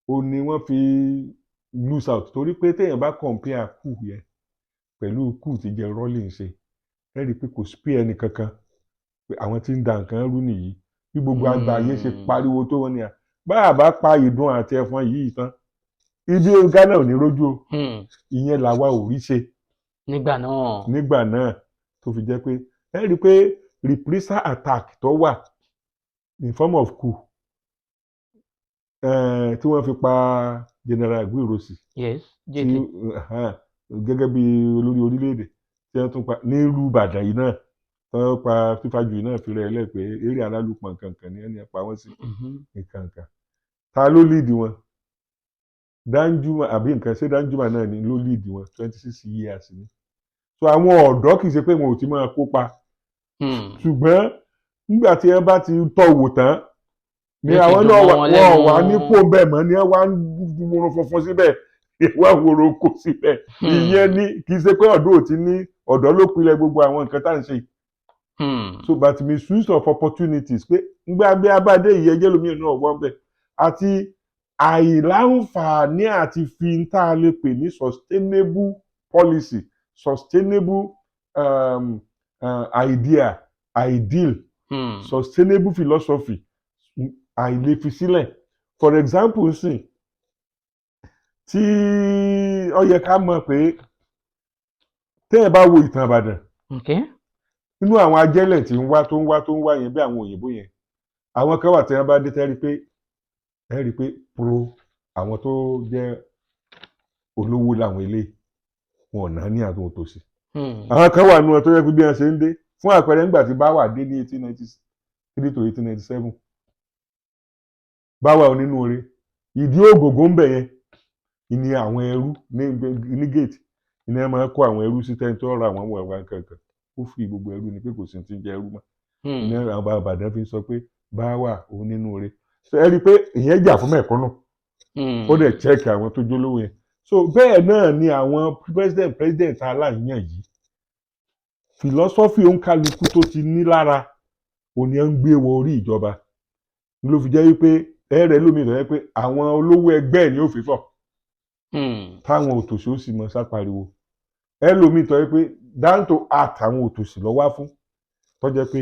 òun ni wọ́n fi lose out, torí pé téèyàn bá compare coup yẹn pẹ̀lú coup tí jẹ́ Rawlings ṣe, ẹ rí i pé kò spare ẹnì kankan. Pé àwọn tí ń da nǹkan rú nìyí. Bí gbogbo àgbáyé ṣe pariwo tó, wọn ni à bá a bá pa ìdun àti ẹ̀fọn yìí tán, ibi Ghana ò ní rójú o. Ìyẹn làwa ò rí ṣe nígbà náà. Nígbà náà, tó fi jẹ́ pé ẹ rí i pé reprisal attack tó wà in form of coup tí wọ́n fi pa General Aguiyi-Ironsi, yes, tí JT. Gẹ́gẹ́ bí olórí orílẹ̀-èdè tí wọ́n tún pa nílùú Ìbàdàn yìí náà, tí wọ́n pa fífàjù náà fi rẹ̀ lẹ̀ pé eré alálùpọ̀ nǹkan ní ẹni pa wọ́n sí nǹkan kan. Ta ló lead wọn? Danjuma àbí nǹkan, ṣé Danjuma náà ni ló lead wọn? 26 years ni. So àwọn ọ̀dọ́, kì í ṣe pé wọn ò ti máa kópa, ṣùgbọ́n nígbà tí ẹ bá ti tọ́ wò tán ni Yóò ti àwọn dùn náà mọ́ wà wọn wọn lẹ́nu. Wà nípò bẹ́ẹ̀ mọ́ ni ẹ wá ń wúrun funfun síbẹ̀, wá wòrò kó síbẹ̀. Ìyẹn ni kì í ṣe pé ọ̀dọ́ ò ti ní ọ̀dọ́ ló pilẹ̀ gbogbo àwọn nǹkan tá à ń ṣe. So, but misuse of opportunities, pé ngbà bí abáde yìí, ẹjẹ́ lómi náà wọ́n bẹ̀, àti àìláǹfààní àti fi ń tá a lè pè ní sustainable policy, sustainable idea, ideal, sustainable philosophy, àìlè fi sílẹ̀. For example, sìn tí ó yẹ ká mọ̀ pé téèyàn bá wo ìtàn Ìbàdàn, nínú àwọn ajẹ́lẹ̀ tí ń wá, tó ń wá, tó ń wá yẹn, bí àwọn òyìnbó yẹn, àwọn kan wà tí wọ́n bá dé, tẹ́ rí pé ẹ rí pé pro àwọn tó jẹ́ olówó làwọn eléyìí, wọn ò ná ní àtúntò tòsí. Àwọn kan wà nínú wọn tó yẹ pé bí wọ́n ṣe ń dé, fún àpẹẹrẹ, nígbà tí Báwà dé ní 1893 to 1897, Báwà onínúure, ìdí ògògó ń bẹ̀ yẹn ní àwọn ẹrú ní gate ní ẹ máa kó àwọn ẹrú sí, tẹ́ni tó ra àwọn ọmọ ẹ̀wà kankan, ó fi gbogbo ẹrú ni pé kò sí ti ń jẹ ẹrú mọ́. Ní àwọn bàbá Ìbàdàn fi ń sọ pé Báwà onínúure. So ẹ rí i pé ìyẹn jà fún mẹ̀kúnnù, ó dẹ̀ check àwọn tó jólówó yẹn. So bẹ́ẹ̀ náà ni àwọn president aláìyàn yìí, philosophy òǹkálukú tó ti ní lára òní ẹ̀ ń gbé wọ orí ìjọba, ló fi jẹ́ wípé ẹ̀rẹ̀ lómi ìtọ́jú pé àwọn olówó ẹgbẹ́ ẹ̀ ní ó fi fọ̀, táwọn òtòṣì ó sì mọ sápariwo. Ẹlòmíì tọ́ pé down to earth, àwọn òtòṣì lọ wá fún, tó jẹ́ pé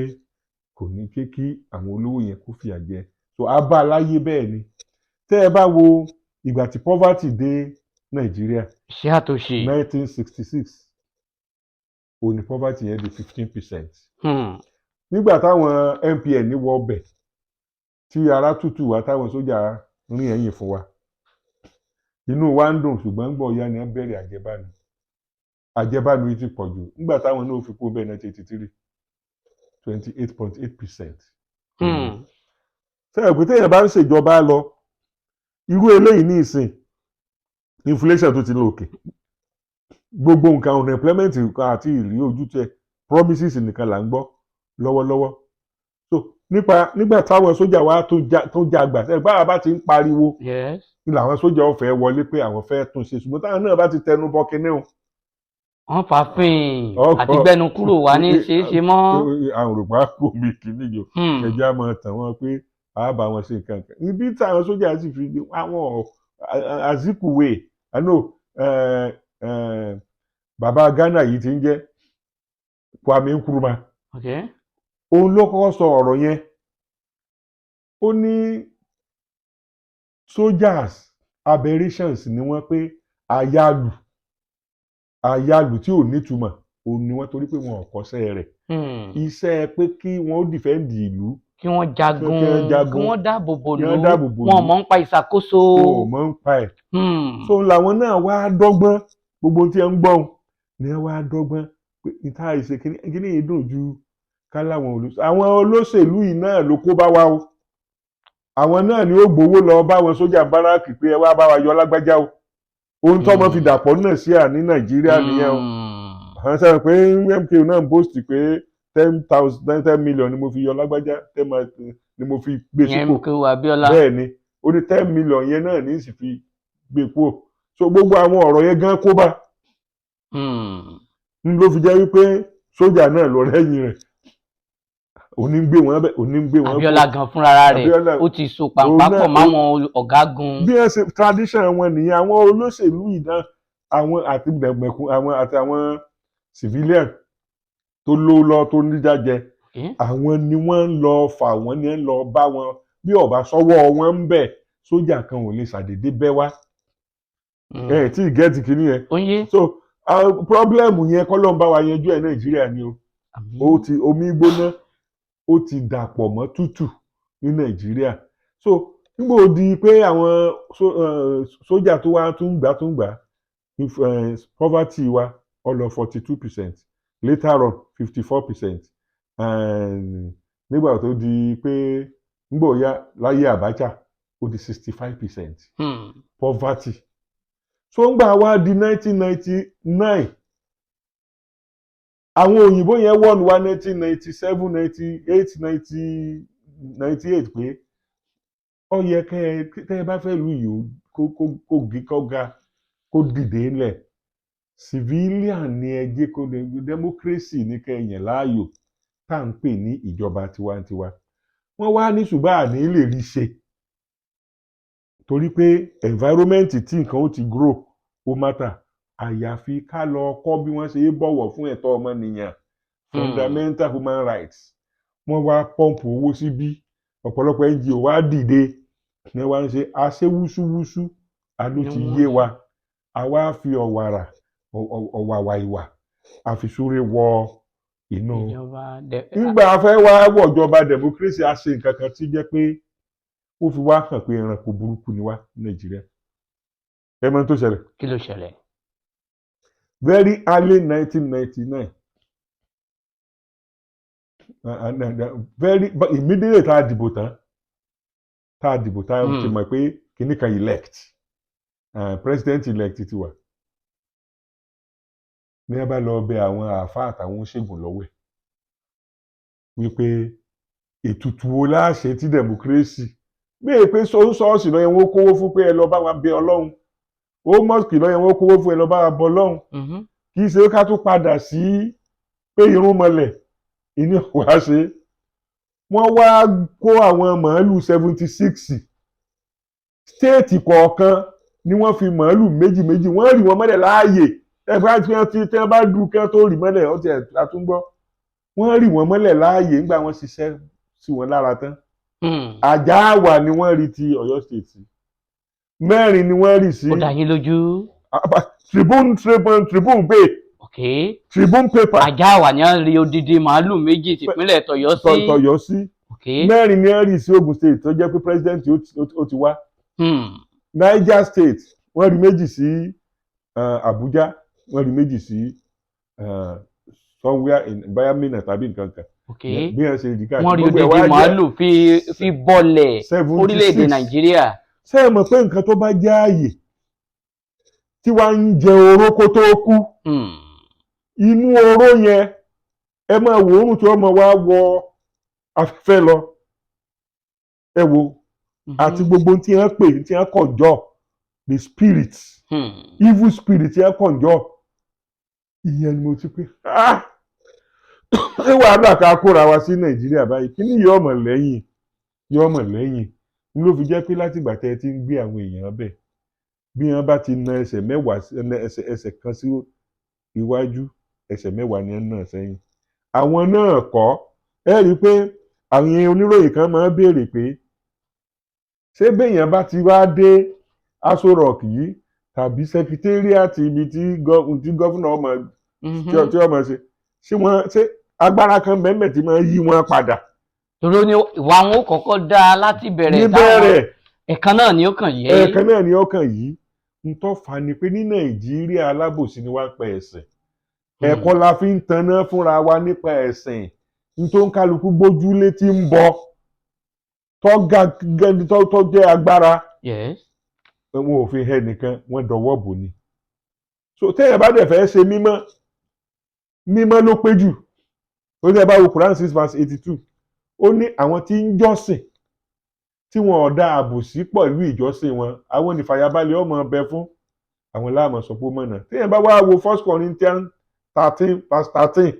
kò ní ké kí àwọn olówó yẹn kó fìyà jẹ. So abá aláyé bẹ́ẹ̀ ni. Tẹ́ ẹ bá wo ìgbà tí poverty dé Nàìjíríà, Ṣé àtòṣe. 1966 òní poverty yẹn di 15%. Nígbà táwọn NPN wọ ọbẹ̀, tí ara tútù wá, táwọn sójà rìn ẹ̀yìn fún wa, inú wa ń dùn, ṣùgbọ́n gbọ́ ya ni wọ́n bẹ̀rẹ̀ àjẹbánu. Àjẹbánu yìí ti pọ̀ jù. Nígbà táwọn náà fi kú bẹ́ẹ̀, 1983, 28.8%. Sẹ́yìn pé téèyàn bá ń ṣèjọba lọ irú eléyìí ní ìsìn, inflation tó ti lọ òkè, gbogbo nǹkan, unemployment àti ìrí ojútùú ẹ̀, promises nìkan là ń gbọ́ lọ́wọ́lọ́wọ́. So nípa nígbà táwọn sójà wa tó já gbà, sẹ́yìn báwa bá ti ń pariwo ní làwọn sójà ó fẹ́ wọlé pé àwọn fẹ́ tún ṣe, ṣùgbọ́n táwọn náà bá ti tẹnu bọ kinní o, Wọ́n fà fín àti gbẹnu kúrò wá ní ṣeéṣe mọ́. Àwọn òrùpá kò mí kinní yìí o. Ẹjẹ́ á máa tàn wọ́n pé a bá wọn ṣe nǹkan kan ibi táwọn sójà sì fi àwọn Azikiwe, I know, bàbá Ghana yìí ti ń jẹ́ Kwame Nkrumah, òun ló kọ́kọ́ sọ ọ̀rọ̀ yẹn. Ó ní soldiers aberrations ni wọ́n, pé àyálù àyálù tí ò nítumọ̀ òun ni wọ́n, torí pé wọn ò kọ́ṣẹ́ rẹ̀, iṣẹ́ pé kí wọ́n ó defend ìlú, Kí wọ́n jagun, kí wọ́n jagun, kí wọ́n dáàbò bò kí lù, wọ́n dáàbò bò wọn lù. mọ̀ ń pa ìṣàkóso. Wọn ò mọ̀ ń pa ẹ̀. So làwọn náà wá dọ́gbọ́n gbogbo ohun tí ẹ ń gbọ́n ni ẹ wá dọ́gbọ́n pé níta ìṣe kíní kíní yìí dùn ju ká láwọn olóṣèlú. Àwọn olóṣèlú yìí náà ló kó bá wa o. Àwọn náà ni ó gbowó lọ bá wọn sójà báràkì pé ẹ wá bá wa yọ lágbájá o. Ohun tọ́mọ fi dàpọ̀ náà sí à ní Nàìjíríà nìyẹn o. Àwọn sọ pé MK náà ń boast pé 10,000, 10 million ni mo fi yọ lágbájá, 10 ni mo fi gbé Ìyẹn sípò. MKO Abiola. Bẹ́ẹ̀ ni, ó ní 10 million yẹn náà ní sì fi gbé kúrò. So gbogbo àwọn ọ̀rọ̀ yẹn gan kó bá ń ló fi jẹ́ wípé sójà náà lọ lẹ́yìn rẹ̀, òní ń gbé wọn bẹ́ẹ̀, òní ń gbé wọn Abiola gan fúnra rẹ̀ Abiola- ó ti so pàǹpá òun náà- pọ̀ máwọn ọ̀gágun. Bí wọ́n ṣe tradition wọn nìyẹn. Àwọn olóṣèlú yìí náà, àwọn àti gbẹ̀gbẹ̀kún, àwọn àti àwọn civilian tó lówó lọ, tó níjà jẹ. Àwọn ni wọ́n ń lọ fà wọ́n, ní ń lọ bá wọn. Bí ọba sọ́wọ́ wọn ń bẹ̀, sójà kan ò lè ṣàdédé bẹ́ wá. Ẹ tí ì get kìíní yẹn? Ó ń yé. So problem yẹn kọ́ ló ń bá wa yanjú ẹ̀ Nàìjíríà ni o. Àmín. Ó ti omi gbóná, ó ti dàpọ̀ mọ́ tútù ní Nàìjíríà. So nígbà ó di pé àwọn sójà tó wá tún gbà if, poverty wa ó lọ 42%, later on 54%. Nígbà tó di pé nígbà ó yá láyé Abacha, ó di 65% poverty. So ńgbà wá di 1999, àwọn òyìnbó yẹn wọ́n wá 1997, 98, 90 98 pé ó yẹ kẹ́ ẹ tẹ́ ẹ bá fẹ́ lu yìí ó kó ga, kó dìde ńlẹ̀, civilian ni ẹ jẹ́ kó lè democracy ní kẹ́ ẹ yàn láàyò, tá à ń pè ní ìjọba tiwantiwa. Wọ́n wá ní ṣùgbọ́n àní lè rí ṣe torí pé environment tí nǹkan ó ti grow ó matter, àyàfi ká lọ kọ́ bí wọ́n ṣe é bọ̀wọ̀ fún ẹ̀tọ́ ọmọnìyàn, fundamental human rights. Wọ́n wá pump owó síbí, ọ̀pọ̀lọpọ̀ NGO wá dìde ní wọ́n ń ṣe aṣẹ́wúṣúwúṣú aló ti Ni wọ́n yé wa. Àwa fi ọ̀wàrà ọ̀wàwà ìwà àfisúré wọ inú ìjọba nígbà fẹ́ wá wọ̀jọba democracy. A ṣe nǹkan kan tí jẹ́ pé ó fi wá hàn pé ẹranko burúkú ni wá ní Nàìjíríà. Ẹ mọ̀ ohun tó ṣẹlẹ̀? Kí ló ṣẹlẹ̀? Very early 1999, very but immediately tá a dìbò tán ti mọ̀ pé kinní kan elect, president elect ti wà ní, ẹ bá lọ bẹ àwọn àáfàá àtàwọn oníṣègùn lọ́wọ́ ẹ̀ wípé ètùtù wo la ṣe tí democracy bẹ́ẹ̀ pé ṣọ́ọ̀ṣì lọ́yẹ̀ wọ́n kówó fún pé ẹ lọ bá wa bẹ Ọlọ́run, ó mosque lọ́yẹ̀ wọ́n kówó fún ẹ lọ bá wa bọ Ọlọ́run, kì í ṣe ká tún padà sí pé irun mọlẹ̀ ìní wàá ṣe. Wọ́n wá kó àwọn màálù 76, state kọ̀ọ̀kan ni wọ́n fi màálù méjì méjì. Wọ́n rì wọ́n mọ́lẹ̀ láàyè. Ẹgbẹ́ tí wọ́n ti tí wọ́n bá dùn kí wọ́n tó rì mọ́lẹ̀, ó ti ẹ̀ àtúngbọ́, wọ́n rì wọ́n mọ́lẹ̀ láàyè. Nígbà wọ́n ṣiṣẹ́ sí wọn lára tán, Àjáàwá ni wọ́n rí ti Ọ̀yọ́ State sí, mẹ́rin ni wọ́n rí sí. Ó dá yín lójú? Tribune gbé. Tribune paper. Àjáàwá ni wọ́n rí odidi màálù méjì tìpínlẹ̀ tọ̀yọ́ sí. Tọ̀yọ́ sí. Mẹ́rin ni wọ́n rí sí Ogun State tó jẹ́ pé president ó ti wá. Niger State, wọ́n rí méjì sí Abuja, wọ́n rí méjì sí somewhere in Bayamina tàbí nǹkan kan. Bí wọ́n ṣe rí káàkiri, Wọ́n rí gbogbo ẹ̀ odidi wá jẹ́ màálù fi bọ́lẹ̀ 76. orílẹ̀-èdè Nàìjíríà. Ṣé ẹ mọ̀ pé nǹkan tó bá jẹ́ ààyè tí wàá ń jẹ oró kó tó kú, inú oró yẹn, ẹ máa wò oorun tí wọ́n máa wá wọ afẹ́fẹ́ lọ, ẹ wo àti gbogbo tí wọ́n pè tí wọ́n conjure, the spirit, evil spirit tí wọ́n conjure ìyẹn ni mo ti pé, ah, ṣé wàhálà ká kóra wa sí Nàìjíríà báyìí? Kí ni yóò mọ̀ lẹ́yìn, yóò mọ̀ lẹ́yìn n ló fi jẹ́ pé látìgbà tẹ́ ẹ ti ń gbé àwọn èèyàn bẹ̀, bí wọ́n bá ti na ẹsẹ̀ 10 ẹsẹ̀ kan sí iwájú, ẹsẹ̀ 10 ni wọ́n nà sẹ́yìn. Àwọn náà kọ́ ẹ rí i pé àwọn oníròyìn kan máa ń béèrè pé ṣé béèyàn bá ti wá dé Aso Rock yìí tàbí secretariat, ibi tí governor ọmọ tí ọmọ ṣe, ṣé wọ́n ṣé agbára kan bẹ́ẹ̀ tí máa yí wọn padà? Torí ó ní ìwà wọn ó kọ́kọ́ dáa láti bẹ̀rẹ̀. Níbẹ̀rẹ̀. Ẹ̀kan náà ni ó kàn yẹ. Ẹ̀ẹ̀kan náà ni ọkàn yìí ń tọ́ fa ni pé ní Nàìjíríà, alábòsí ni wá ń pa ẹ̀sìn. Ẹ̀kọ́ la fi ń tanná fúnra wa nípa ẹ̀sìn n tó ń kálukú gbójúlé tí ń bọ tó ga tó jẹ́ agbára. Wọn ò fi hẹ́ nìkan, wọ́n dọwọ́ bò ni. So téèyàn bá dẹ̀ fẹ́ ṣe mímọ́, mímọ́ ló pé jù. Ó ní ẹ bá wo Quran 6 verse 82, ó ní àwọn tí ń jọ́sìn tí wọn ò dá àbòsí pẹ̀lú ìjọsìn wọn, àwọn nífàyàbalẹ̀ ọmọ ọbẹ̀ fún àwọn láàmú sọ pé ó mọ̀nà. Téèyàn bá wá wo 1 Corinthians 13 verse 13,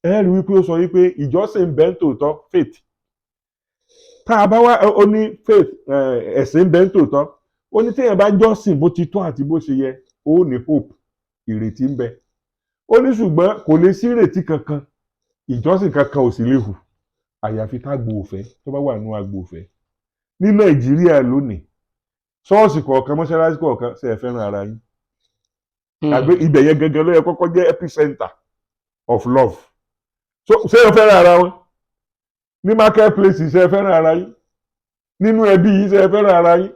ẹ rí wípé ó sọ wípé ìjọsìn bẹ́ẹ̀ ń tòótọ́, faith tá a bá wá, ó ní faith, ẹ̀sìn bẹ́ẹ̀ ń tòótọ́. Ó ní téèyàn bá jọ́sìn bó ti tọ́ àti bó ṣe yẹ, ó ní hope, ìrètí ń bẹ. Ó ní ṣùgbọ́n kò lè sí ìrètí kankan, ìjọsìn kankan ò sì lè hù. Àyàfi tágbo òfẹ́ tó bá wà nínú agbo òfẹ́. Ní Nàìjíríà lónìí, ṣọ́ọ̀ṣì kọ̀ọ̀kan, mọ́ṣáláṣí kọ̀ọ̀kan, ṣe é fẹ́ràn ara yín? Àgbé ibẹ̀ yẹn gangan ló yẹ kọ́kọ́ jẹ́ epicenter of love. So ṣé ẹ fẹ́ràn ara wọn ní market place? Ṣe ẹ fẹ́ràn ara yín nínú ẹbí yìí? Ṣe ẹ fẹ́ràn ara yín?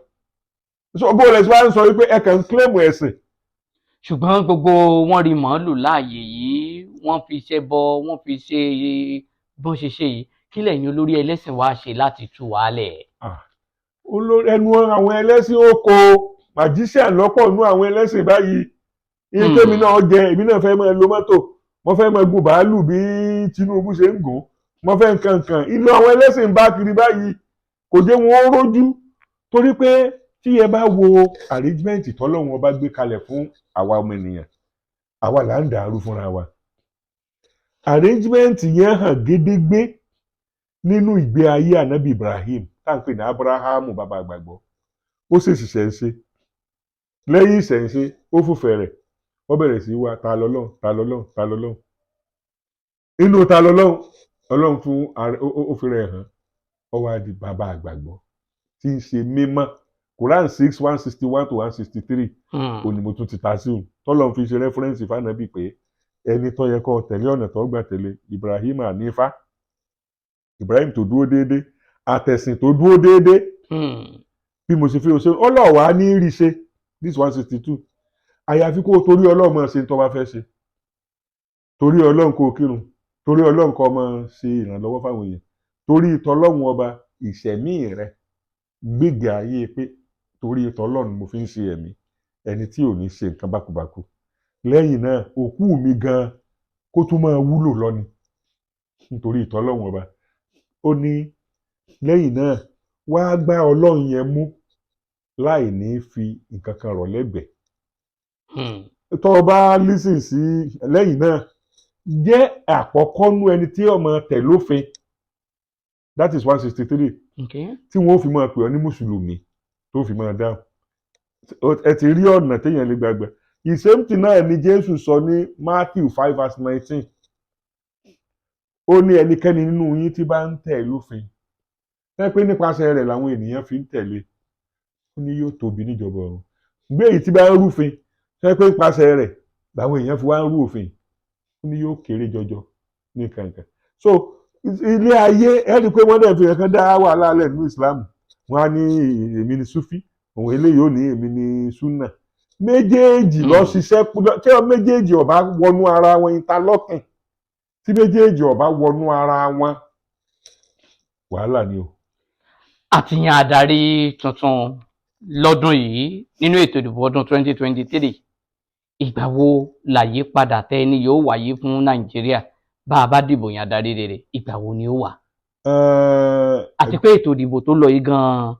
So bó lẹ ṣe wá ń sọ wípé ẹ kàn ń claim ẹ̀sìn? Ṣùgbọ́n gbogbo wọn rí màálù láàyè yìí, wọ́n fi ṣe bọ, wọ́n fi ṣe bọ́n ṣe ṣe yìí. Kí lẹ̀yin olórí ẹlẹ́sìn wá ṣe láti tú wàhálẹ̀? Olórí ẹnu àwọn ẹlẹ́sìn oko magician lọ́pọ̀ nú àwọn ẹlẹ́sìn báyìí. Iye tèmi náà jẹ, èmi náà fẹ́ máa lo mọ́tò, mo fẹ́ máa gun bàálù bí Tinubu ṣe ń gùn, mo fẹ́ nǹkan nǹkan. Ìlú àwọn ẹlẹ́sìn ń bá kiri báyìí, kò jẹ́ wọn ó rójú, torí pé tí ẹ bá wo arrangement tọ́lọ́run ọba gbé kalẹ̀ fún àwa ọmọ ènìyàn, àwa là ń dàrú fúnra wa. Arrangement yẹn hàn gédégbé nínú ìgbé ayé ànábì Ibrahim, tá à ń pè ní Abrahamu, bàbá àgbàgbọ́. Ó ṣèṣì ṣẹ̀ǹṣe, lẹ́yìn ìṣẹ̀ǹṣe ó fòfẹ̀ rẹ̀, ó bẹ̀rẹ̀ sí wá ta lọ́lọ́run, ta lọ́lọ́run, ta lọ́lọ́run. Inú ta lọ́lọ́run, Ọlọ́run fún ó fi rẹ̀ hàn, ó wá di bàbá àgbàgbọ́ tí ń ṣe mímọ́. Quran 6:161 to 163. Òní mo tún ti ta sí òun tọ́lọ́run fi ṣe reference fànàbí pé ẹni tó yẹ kó tẹ̀lé, ọ̀nà tó gbà tẹ̀lé Ibrahim Hanifa, Ibrahim tó dúró déédé, àtẹ̀sìn tó dúró déédé. Bí mo ṣe fi ṣe ọlọ́wàá ní rí ṣe this 162, àyàfi kó o torí Ọlọ́run máa ṣe tó bá fẹ́ ṣe, torí Ọlọ́run kó o kírun, torí Ọlọ́run kó o máa ṣe ìrànlọ́wọ́ fáwọn èèyàn, torí tọlọ́run ọba ìṣẹ̀mí rẹ gbégbé ayé pé torí tọlọ́run mo fi ń ṣe ẹ̀mí, ẹni tí ò ní ṣe nǹkan bákubàku. Lẹ́yìn náà, òkú mi gan kó tún máa wúlò lọ ni nítorí ìtọ́lọ́run ọba. Ó ní lẹ́yìn náà, wá gbá Ọlọ́run yẹn mú láì ní fi nǹkan kan rọ̀ lẹ́gbẹ̀ẹ́. Tó o bá lísìn sí lẹ́yìn náà, jẹ́ àkọ́kọ́ nú ẹni tí ó máa tẹ̀ lófin, that is 163, tí wọ́n ó fi máa pè ọ́ ní mùsùlùmí tó fi máa dáhùn. Ẹ ti rí ọ̀nà téèyàn lè gbàgbà. Ìsèmtì náà ni Jésù sọ ní Matthew 5 verse 19. Ó ní ẹnikẹ́ni nínú yín tí bá ń tẹ̀ lófin, tẹ́ pé nípasẹ̀ rẹ̀ làwọn ènìyàn fi ń tẹ̀lé, ó ní yóò tóbi níjọba ọ̀run. Gbé èyí tí bá ń rúfin, tẹ́ pé nípasẹ̀ rẹ̀ làwọn èèyàn fi wá ń rú òfin, ó ní yóò kéré jọjọ ní kankan. So ilé ayé, ẹ rí i pé wọ́n dẹ̀ fi kankan dá wàhálà lẹ̀ nínú Islam. Wọ́n á ní èmi ní Sufi, òun eléyìí ò ní èmi ní Sunna. Méjèèjì lọ ṣiṣẹ́ tí méjèèjì ọba wọnú ara wọn, interlocking, tí méjèèjì ọba wọnú ara wọn, wàhálà ni o. Àtìyàn adarí tuntun lọ́dún yìí nínú ètò ìdìbò ọdún 2023, ìgbà wo làyípadà tẹ́ ni yóò wáyé fún Nàìjíríà bá a bá dìbò yan adarí rere? Ìgbà wo ni ó wà? Àti pé ètò ìdìbò tó lọ yìí gan-an,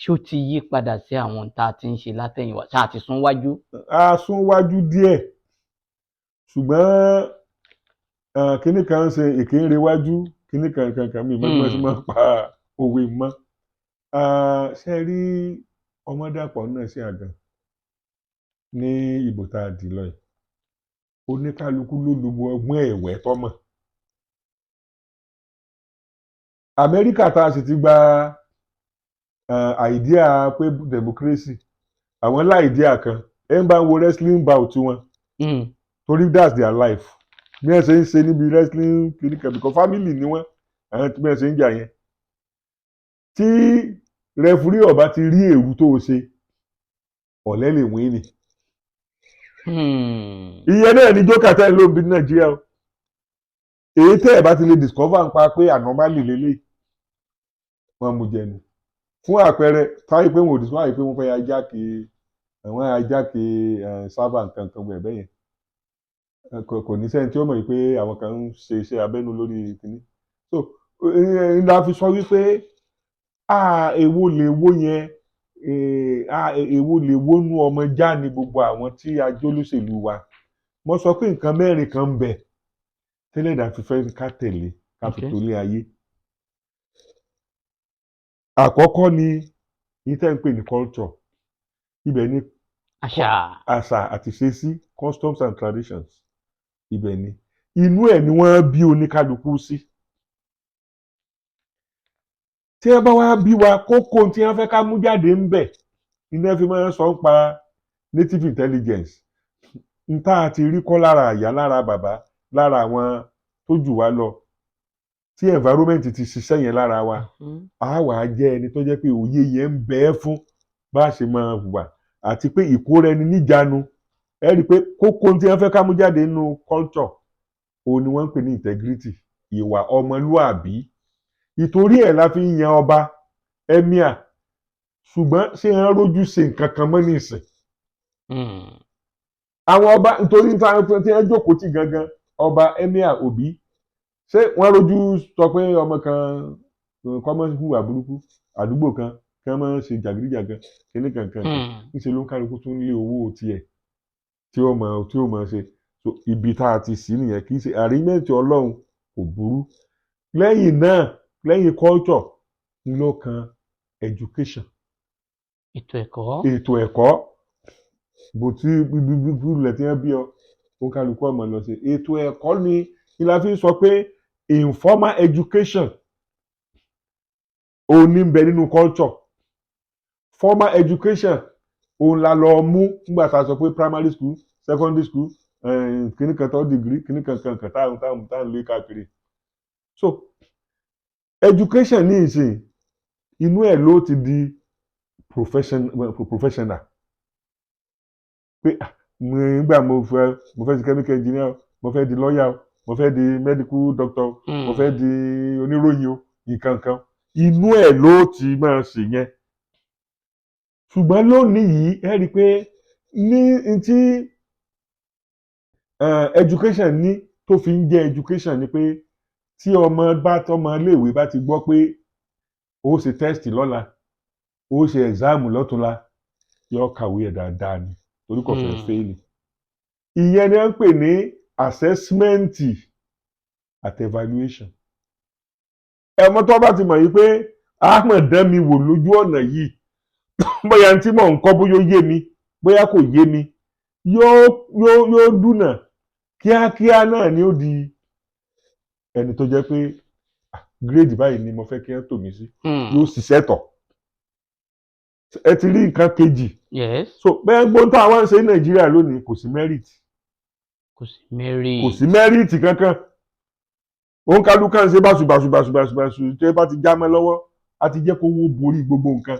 ṣó ti yí padà sí àwọn tá a ti ń ṣe látẹ̀yìnwá, ṣáà ti sún wájú? A sún wájú díẹ̀, ṣùgbọ́n kinní kan ń ṣe ìkínrewájú, kinní kan kan kan mi mọ́ bí wọ́n ṣe máa ń pa òwe mọ́. Ṣe rí ọmọdàpọ̀ náà sí àgàn ní ìbò tá a dì lọ yìí, oníkálukú ló lo ọgbọ́n ẹ̀wẹ́ tọ́mọ̀. Amẹ́ríkà tá a sì ti gba idea pé democracy, àwọn l'idea kan ẹ ń bá ń wo wrestling bout wọn, torí that's their life, bí wọ́n ṣe ń ṣe níbi wrestling kìnnìkan, because family ni wọ́n, àwọn tí wọ́n ṣe ń jà yẹn, tí referee ọba ti rí èrú tó o ṣe, ọ̀lẹ́ lè wín ni. Ìyẹn náà ni jókà tẹ́ ẹ ló ń bí ní Nàìjíríà o. Èyí tẹ́ ẹ̀ bá ti lè discover ń pa pé anomaly lélẹ̀, wọ́n mú jẹnu. Fún àpẹẹrẹ, táyé pé wọn ò discover pé wọ́n fẹ́ hijack, àwọn hijack server nǹkan kan bẹ́ẹ̀ bẹ́ẹ̀ yẹn, kò ní sẹ́ni tí ó mọ̀ pé àwọn kan ń ṣe iṣẹ́ abẹ́nú lórí kínní. So ńlá fi sọ wípé èwo lè wo yẹn, èwo lè wónú ọmọ já ní gbogbo àwọn tí a jólóṣèlú wa. Mo sọ pé nǹkan mẹ́rin kan ń bẹ tẹ́lẹ̀ dà fi fẹ́ ká tẹ̀lé, ká fi tolé ayé. Àkọ́kọ́ ni yìí tẹ́ ń pè ní culture. Ibẹ̀ ni àṣà. Àṣà àti ìṣesí, customs and traditions. Ibẹ̀ ni inú ẹ̀ ni wọ́n bí oníkálukú sí. Tí wọ́n bá wá bí wa, kókó tí wọ́n fẹ́ ká mú jáde ń bẹ̀ iná fi máa ń sọ ń pa native intelligence n tá a ti rí kọ́ lára àyà, lára bàbá, lára àwọn tó jù wá lọ, tí environment ti ṣiṣẹ́ yẹn lára wa, a wà á jẹ́ ẹni tó jẹ́ pé òye yẹn ń bẹ ẹ́ fún bá a ṣe máa hùwà àti pé ìkóra ẹni níjàánu. Ẹ rí i pé kókó tí wọ́n fẹ́ ká mú jáde nínú culture òun ni wọ́n ń pè ní integrity, ìwà ọmọlúàbí. Ìtorí ẹ̀ la fi ń yan ọba, emir, ṣùgbọ́n ṣé ń rójú ṣe nǹkan kan mọ́ nísìn? Àwọn ọba, nítorí tí wọ́n jókòó tì gangan, ọba, emir, òbí, ṣé wọ́n rójú sọ pé ọmọ kan kọ́ mọ́ hùwà burúkú, àdúgbò kan kí wọ́n máa ṣe jàgídíjàgan kíní kankan? Níṣẹ́ ló ń kálukú tún lé owó tiẹ̀ tí ó máa ṣe. So ibi tá a ti sí nìyẹn. Kì í ṣe arrangement Ọlọ́run kò burú. Lẹ́yìn náà, lẹ́yìn culture ń ló kan education. Ètò ẹ̀kọ́. Ètò ẹ̀kọ́, bó tí ibi ilẹ̀ tí wọ́n bí ọ, ó ń kálukú ọmọ lọ sí ètò ẹ̀kọ́ ni la fi ń sọ pé informal education òun ní ń bẹ nínú culture. Formal education òun la lọ mú nígbà tá a sọ pé primary school, secondary school, kìnnì kan tó degree, kìnnì kan kan kan táwọn táwọn táwọn lé káàkiri. So education ní ìsìn, inú ẹ̀ ló ti di professional pé ah, nígbà mo fẹ́ di chemical engineer o, mo fẹ́ di lawyer o, mo fẹ́ di medical doctor o, mo fẹ́ di oníròyìn o, nǹkan kan, inú ẹ̀ ló ti máa ṣe yẹn. Ṣùgbọ́n lónìí yìí, ẹ rí i pé ní n tí education ní tó fi ń jẹ́ education ni pé tí ọmọ bá tọmọ iléèwé bá ti gbọ́ pé ó ṣe test lọ́la, ó ṣe exam lọ́túnla, yóò kàwé ẹ̀ dáadáa ni, torí kò fẹ́ fail. Ìyẹn ni wọ́n ń pè ní assessment àti evaluation. Ẹ̀mọ́ tó bá ti mọ̀ yìí pé ahmed dán mi wò lójú ọ̀nà yìí, bóyá tí mò ń kọ́, bóyá ó yé mi, bóyá kò yé mi, yóò dùnà kíákíá náà ni ó di ẹni tó jẹ́ pé, ah, grade báyìí ni mo fẹ́ kí wọ́n tò mí sí. Yóò ṣiṣẹ́ tọ̀. Ẹ ti rí nǹkan kejì. Yes. So bẹ́ẹ̀ gbọ́n tó àwọn ń ṣe ní Nàìjíríà lónìí, kò sí merit. Kò sí merit. Kò sí merit kankan. Òun kálukú ń ṣe báṣu báṣu báṣu báṣu báṣu. Tó bá ti já mọ́ lọ́wọ́, a ti jẹ́ kó wó borí gbogbo nǹkan.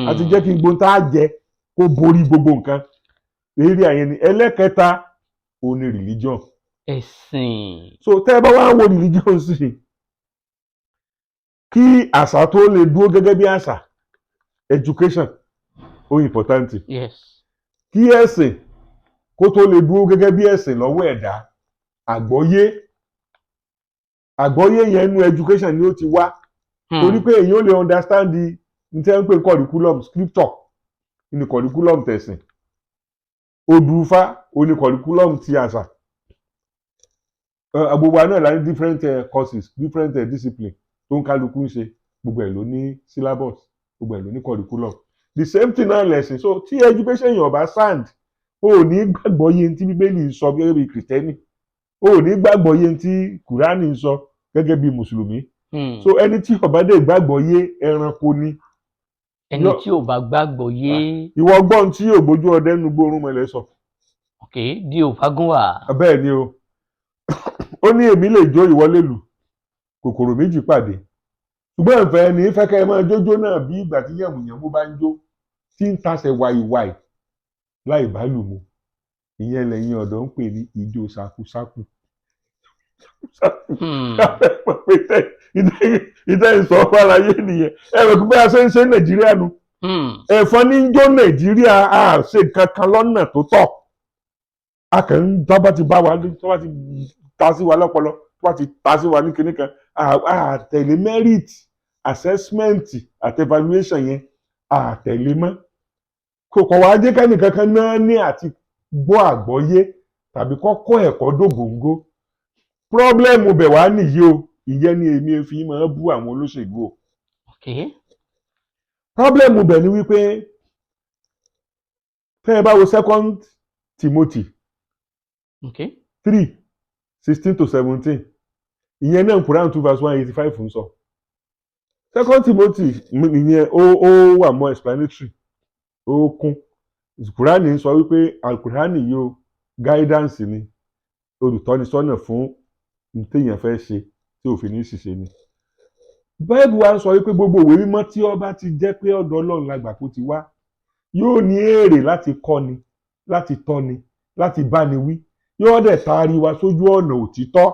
A ti jẹ́ kí gbogbo tá a jẹ kó borí gbogbo nǹkan. Eré àyẹn ni. Ẹlẹ́kẹta òun ni religion. Ẹ̀sìn. So tẹ́ ẹ bá wá wo religion sí, kí àṣà tó lè dúró gẹ́gẹ́ bí àṣà, education ó important. Kí ẹ̀sìn kó tó lè dúró gẹ́gẹ́ bí ẹ̀sìn lọ́wọ́ ẹ̀dá, àgbọ́yé yẹn nínú education ni ó ti wá, torí pé èyí ó lè understand the n tẹ́ ń pè curriculum. Scripture ní curriculum tẹ̀sìn, odùfá ó ní curriculum ti àṣà. Gbogbo wa náà la ní different courses, different discipline tó ń kálukú ń ṣe. Gbogbo ẹ̀ ló ní syllabus, gbogbo ẹ̀ ló ní curriculum. The same thing náà lẹ̀sìn. So tí education yẹn ò bá sound, o ò ní gbàgbọ́ yẹn tí Bíbélì sọ gẹ́gẹ́ bí Kìrìtẹ́nì, o ò ní gbàgbọ́ yẹn tí Kùránì sọ gẹ́gẹ́ bí Mùsùlùmí. So ẹni tí ó bá dé gbàgbọ́ yé, ẹranko ni. Ẹni tí ò bá gbàgbọ́ yé. Ìwọ gbọ́n tí ògbójú ọdẹ nu gbórùn mọ́lẹ̀ sọ. Ok, di òfagúnwà. Bẹ́ẹ̀ ni o. Ó ní èmi lè jó, ìwọ lè lù, kòkòrò méjì pàdé, ṣùgbọ́n ìfẹ́ ní fẹ́ kẹ́ ẹ máa jójó náà bí ìgbà tí yẹ̀mùyẹ̀mú bá ń jó, tí ń tasẹ̀ wàìwàì láì bá lù mu. Ìyẹn lẹ́yìn ọ̀dọ́ ń pè ní ijó ṣakúṣakú. Ìtẹ́ ìsọ fáráyé nìyẹn. Ẹ rẹ̀ pé bí a ṣe ń ṣe Nàìjíríà nu. Ẹ̀fọn ní ń jó Nàìjíríà. A ṣe nǹkan kan lọ́nà tó tọ́. A kàn ń tọ́ bá ti bá wa, tó bá ti ta sí wa lọ́pọlọ, tó bá ti ta sí wa ní kinní kan, a tẹ̀lé merit, assessment àti evaluation yẹn, a tẹ̀lé mọ́. Kò kọ̀ wá jẹ́ kẹ́nìkankan náà ní àti gbọ́ àgbọ́yé tàbí kọ́kọ́ ẹ̀kọ́ dògóńgó. Problem bẹ̀ wá nìyí o. Ìyẹn ni èmi fi máa bú àwọn olóṣèlú o. Problem bẹ̀ ni wípé tẹ́ ẹ bá wo Second Timothy 3:16 to 17, ìyẹn náà Quran 2 verse 185 ń sọ. Second Timothy nìyẹn, ó wà more explanatory, ó kún. Kùránì ń sọ wípé Alukurani yìí o, guidance ni, olùtọ́nisọ́nà fún ní téèyàn fẹ́ ṣe tí òfin ní ṣìṣe ni. Báìbù wa ń sọ wípé gbogbo ìwé mímọ́ tí ó bá ti jẹ́ pé ọ̀dọ̀ Ọlọ́run la gbà kó ti wá, yóò ní èrè láti kọ́ni, láti tọ́ni, láti báni wí, yóò dẹ̀ taari wa sójú ọ̀nà òtítọ́.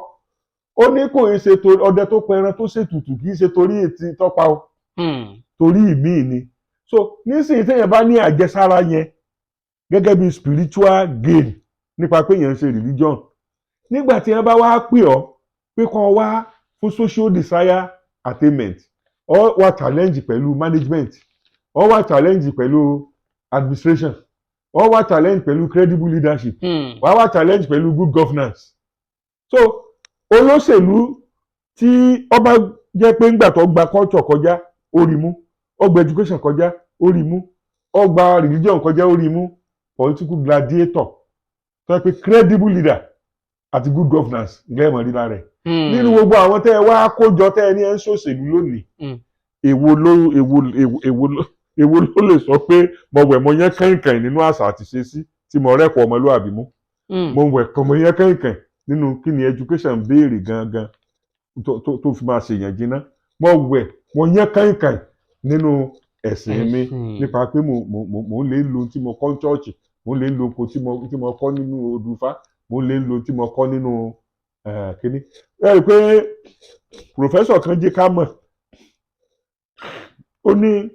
Ó ní kò ń ṣe ọdẹ tó pẹran tó ṣètùtù, kì í ṣe torí ètí tọ́pa o, torí ìmíì ni. So nísìnyí, téèyàn bá ní àjẹsára yẹn gẹ́gẹ́ bí spiritual gain nípa pé èèyàn ń ṣe religion, nígbà tí wọ́n bá wá pè ọ́ pé kó wá fún social desire attainment, ọ wà challenge pẹ̀lú management, ọ wà challenge pẹ̀lú administration, ọ wà challenge pẹ̀lú credible leadership, wà challenge pẹ̀lú good governance. So olóṣèlú tí ó bá jẹ́ pé ńgbà tó gba culture kọjá, ó rí mú, ó gba education kọjá, ó rí mú, ó gba religion kọjá, ó rí mú, political gladiator tó yẹ pé credible leader àti good governance lẹ́ẹ̀mọ̀ rí lára ẹ̀. Nínú gbogbo àwọn tẹ́ ẹ wá kójọ, tẹ́ ẹ ní ẹ ń ṣòṣèlú lónìí, èwo ló lè sọ pé mo wẹ̀, mo yẹn kàìnkàìn nínú àṣà àti ìṣesí tí mo rẹ́pọ̀ ọmọlúwàbí mú, mo wẹ̀, mo yẹn kàìnkàìn nínú kí ni education béèrè gangan tó fi máa ṣèyàn jiná, mo wẹ̀, mo yẹn kàìnkàìn nínú ẹ̀sìn mi, nípa pé mo lè lo tí mo kọ́ ní church, mo lè lo oko tí mo kọ́ nínú odùfá, mo lè lo tí mo kọ́ nínú kíní. Ẹ rí i pé professor kan jẹ́ ká mọ̀, ó ní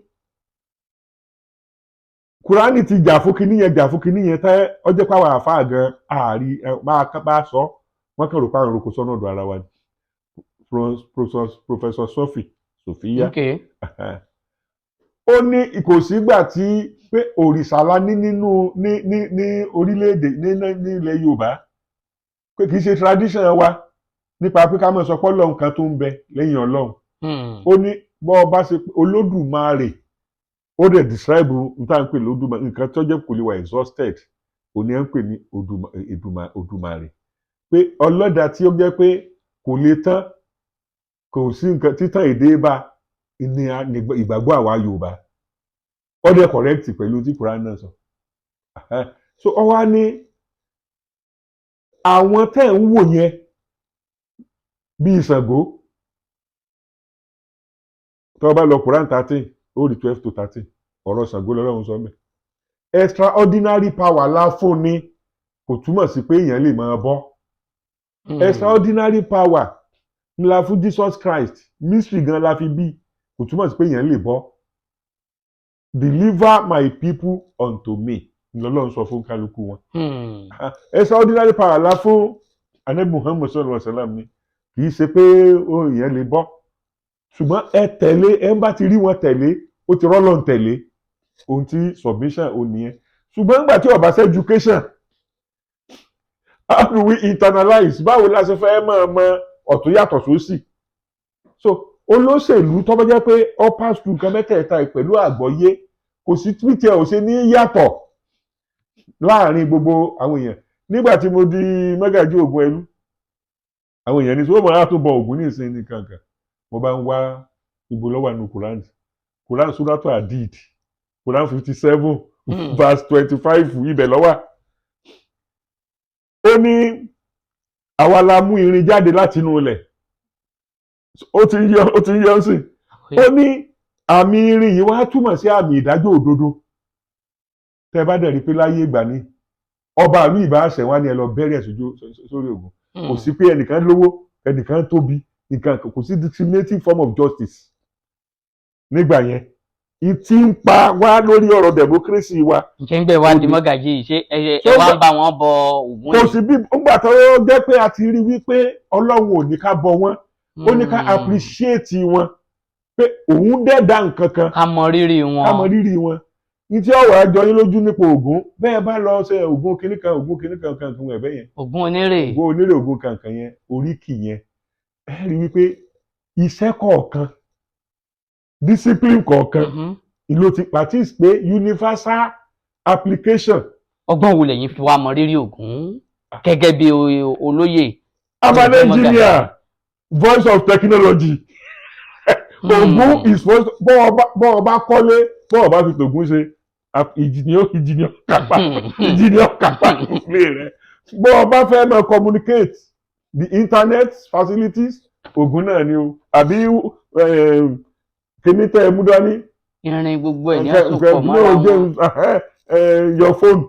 Kùránì ti jà fún kíní yẹn, jà fún kíní yẹn, tẹ́ ọjọ́ pàwọn àáfàá gan àárí ẹ máa bá sọ, wọ́n kàn rò pé àwọn roko sọ́nà ọ̀dọ̀ ara wa ni. Professor Sophie Sophia, ó ní kò sígbà tí pé òrìṣà la ní nínú ní orílẹ̀-èdè ní ilẹ̀ Yorùbá, pé kì í ṣe tradition wa nípa pé ká máa sọ pé Ọlọ́run kan tó ń bẹ lẹ́yìn Ọlọ́run. Ó ní bọ́ ọ bá ṣe pé Olódùmarè, ó dẹ̀ describe n tá à ń pè lódùmarè, nǹkan tó jẹ́ kò lè wà exhausted, òní ẹ̀ ń pè ní Odùmarè, pé ọlọ́dà tí ó jẹ́ pé kò lè tán, kò sí nǹkan títàn èdè bá ní ìgbàgbọ́ àwa Yorùbá. Ó dẹ̀ correct pẹ̀lú tí Quran náà sọ. So ọ wá ní àwọn tẹ́ ń wò yẹn bíi Ṣàngó, tó bá lọ Quran 13, ó rí 12 to 13, ọ̀rọ̀ Ṣàngó lọ́lọ́run sọ mẹ́. Extraordinary power la fún ni, kò túmọ̀ sí pé èèyàn lè máa bọ́. Extraordinary power ńlá fún Jesus Christ, mystery gan la fi bí, kò túmọ̀ sí pé èèyàn lè bọ́. "Deliver my people unto me" lọ́lọ́run sọ fún kálukú wọn. Extraordinary power la fún Anabi Muhammad sallallahu alaihi wasallam ni, kì í ṣe pé ó èèyàn lè bọ́, ṣùgbọ́n ẹ tẹ̀lé, ẹ ń bá ti rí wọn tẹ̀lé, ó ti rọ́lọ́n tẹ̀lé ohun tí submission ò nìyẹn. Ṣùgbọ́n nígbà tí ó bá sí education, how do we internalize? Báwo la ṣe fẹ́ máa mọ ọ̀tún yàtọ̀ sósì? So olóṣèlú tó bá jẹ́ pé ó pass through nǹkan mẹ́tẹ̀ẹ̀ta yìí pẹ̀lú àgbọ́yé, kò sí títí ẹ̀ ò ṣe ní yàtọ̀ láàrin gbogbo àwọn èèyàn. Nígbà tí mo di mọ́gàjí Ògùn ẹlú, àwọn èèyàn ní sọ wọ́n máa tún bọ Ògún ní ìsìn ní kankan. Mo bá ń wá ibo lọ́wọ́ nínú Quran, Quran Suratu Hadid, Quran 57 verse 25, ibẹ̀ ló wà. Ó ní àwa la mú irin jáde láti inú ilẹ̀. Ó ti ń yọ, ó ti ń yọ sí. Ó ní àmì irin yìí wá túmọ̀ sí àmì ìdájọ́ òdodo. Tẹ́ bá dẹ̀ rí pé láyé ìgbà ní ọba ìlú ìbá àṣẹ wá ní ẹ lọ bẹ́rẹ̀ sórí Ògún, kò sí pé ẹnìkan lówó, ẹnìkan tóbi, nǹkan kò sí discriminative form of justice nígbà yẹn ìtì ń pa wá lórí ọ̀rọ̀ democracy wa. Ǹjẹ́ ń gbé wá di mọ́gàjí yìí, ṣé ẹ wá ń bá wọn bọ Ògún Kò yìí? sí bí nígbà tó jẹ́ pé a ti rí wípé Ọlọ́run ò ní ká bọ wọ́n, ó ní ká appreciate wọn pé òun dẹ́dá nǹkan kan. Ká mọ rírì wọn. Ká mọ rírì wọn. Ní tí ọ̀rọ̀ àjọ yín lójú nípa Ògún, bẹ́ẹ̀ bá lọ ṣe Ògún kìnnì kan, Ògún kìnnì kan kan kan ẹ̀bẹ́ yẹn. Ògún onírè. Ògún onírè, Ògún kankan yẹn, oríkì yẹn, ẹ rí wípé iṣẹ́ kọ̀ọ̀kan, discipline kọ̀ọ̀kan ló ti practice pé universal application. Ọgbọ́n wo lẹ̀yin fi wá mọ rírì Ògún gẹ́gẹ́ bí olóyè? I'm an engineer, voice of technology. Ògún is supposed bọ́ ọ bá kọ́lé, bọ́ ọ bá fi tògún ṣe, ìjì ni ó kápá, ìjì ni ó kápá ilé rẹ̀. Bọ́ ọ bá fẹ́ máa communicate, the internet facilities, Ògún náà ni o, àbí kíní tẹ́ ẹ mú dání. Irin gbogbo ẹ̀ ní àsopọ̀ mọ́ra wọn. Your phone,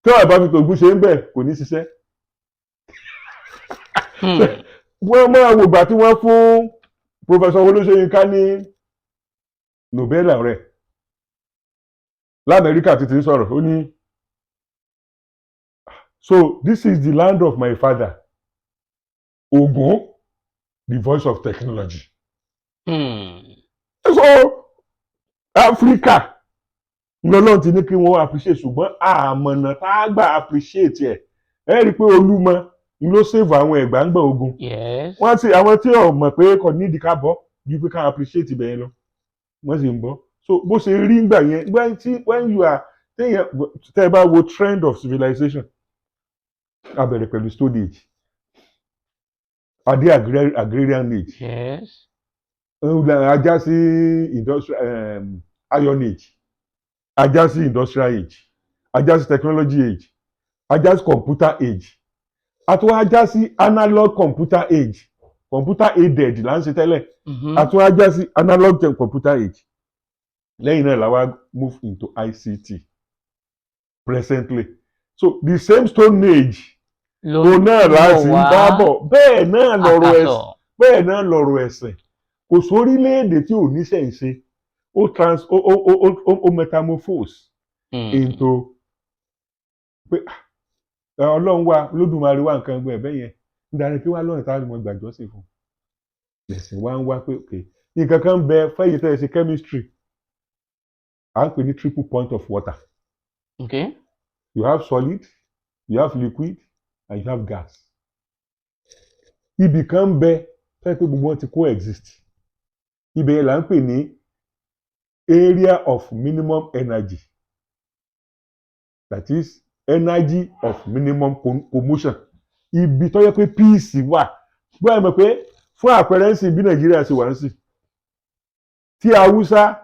tí ọ̀ bá fi tògún ṣe ń bẹ̀, kò ní ṣiṣẹ́. Wọ́n máa wò gbà tí wọ́n fún Professor Wọlé Ṣóyínká ní Nobel rẹ̀ Lamẹ́ríkà títí ń sọ̀rọ̀, ó ní, "So this is the land of my father, Ògún, the voice of technology." So Africa lọ́lọ́run ti ní kí wọ́n appreciate, ṣùgbọ́n àmọ̀nà tá a gbà appreciate ẹ̀, ẹ rí i pé Olúmọ ló save àwọn Ẹ̀gbá ń gbọ́ ogun. Wọ́n ti àwọn tí ò mọ̀ pé kò nídìí ká bọ́ ju pé ká appreciate ibẹ̀ yẹn lọ, wọ́n sì ń bọ́. So bó ṣe rí ngbà yẹn, when tí when you are téèyàn tẹ́ ẹ bá wo trend of civilization, a bẹ̀rẹ̀ pẹ̀lú Stone Age, adé agrarian age, ajá sí industrial iron age, ajá sí industrial age, ajá sí technology age, ajá sí computer age, àtún ajá sí analog computer age. Computer aided là ń ṣe tẹ́lẹ̀. Àtún ajá sí analog computer age. Lẹ́yìn náà la wá move into ICT presently. So the same Stone Age òun náà la sì ń bá bọ̀. Bẹ́ẹ̀ náà lọ̀rọ̀ ẹ̀sìn, bẹ́ẹ̀ náà lọ̀rọ̀ ẹ̀sìn. Kò sórílẹ̀-èdè tí ò níṣẹ̀ ń ṣe, ó trans ó ó ó ó ó metamorphose into pé ah, Ọlọ́run wa, Olódùmarè wa, nǹkan gbọ́ ẹ̀ bẹ́ẹ̀ yẹn ń darí kí wá lọ́run táwọn ọmọ gbàjọ́ sí fún lẹ̀sìn wá ń wá pé ok, nǹkan kan ń bẹ fẹ́yìí tẹ́ ẹ ṣe chemistry, à ń pè ní triple point of water. You have solid, you have liquid and you have gas. Ibì kan ń bẹ tẹ́ pé gbogbo wọn ti coexist. Ibẹ̀ yẹn là ń pè ní area of minimum energy, that is energy of minimum commotion. Ibi tó yẹ pé peace wà. Bóyá mọ̀ pé fún àpẹẹrẹ ń sìn, bí Nàìjíríà ṣe wà ń sìn, tí Haúsá,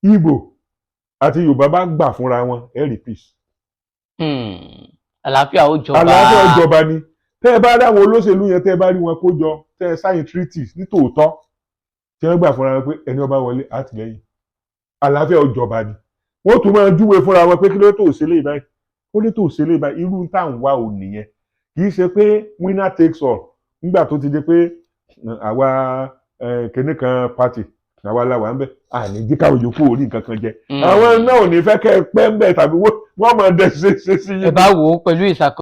Ìgbò àti Yorùbá bá gbà fúnra wọn, ẹ rí peace. Àlàáfíà ó jọba. Àlàáfíà ìjọba ni. Tẹ́ ẹ bá rí àwọn olóṣèlú yẹn, tẹ́ ẹ bá rí wọn kó jọ, tẹ́ ẹ sign treaties nítòótọ́, tí wọ́n gbà fúnra wọn pé ẹni ọba wọlé àtìlẹ́yìn, àlàáfíà ó jọba ni. Wọ́n tún máa júwe fúnra wọn pé kí ló tó ṣe lè báyìí, kó ló tó ṣe lè báyìí. Irú tá à ń wá ò nìyẹn. Kì í ṣe pé winner takes all. Nígbà tó ti di pé àwa kinní kan party, àwa la wà ń bẹ̀, àní jí káwọn yòókù orí nǹkan kan jẹ. Àwọn náà ò ní fẹ́ kẹ́ ẹ pẹ́ ń bẹ̀ tàbí wọ́n máa dẹ̀ ṣe ṣe sí Ẹ bá wò ó pẹ̀lú ìṣàkóso.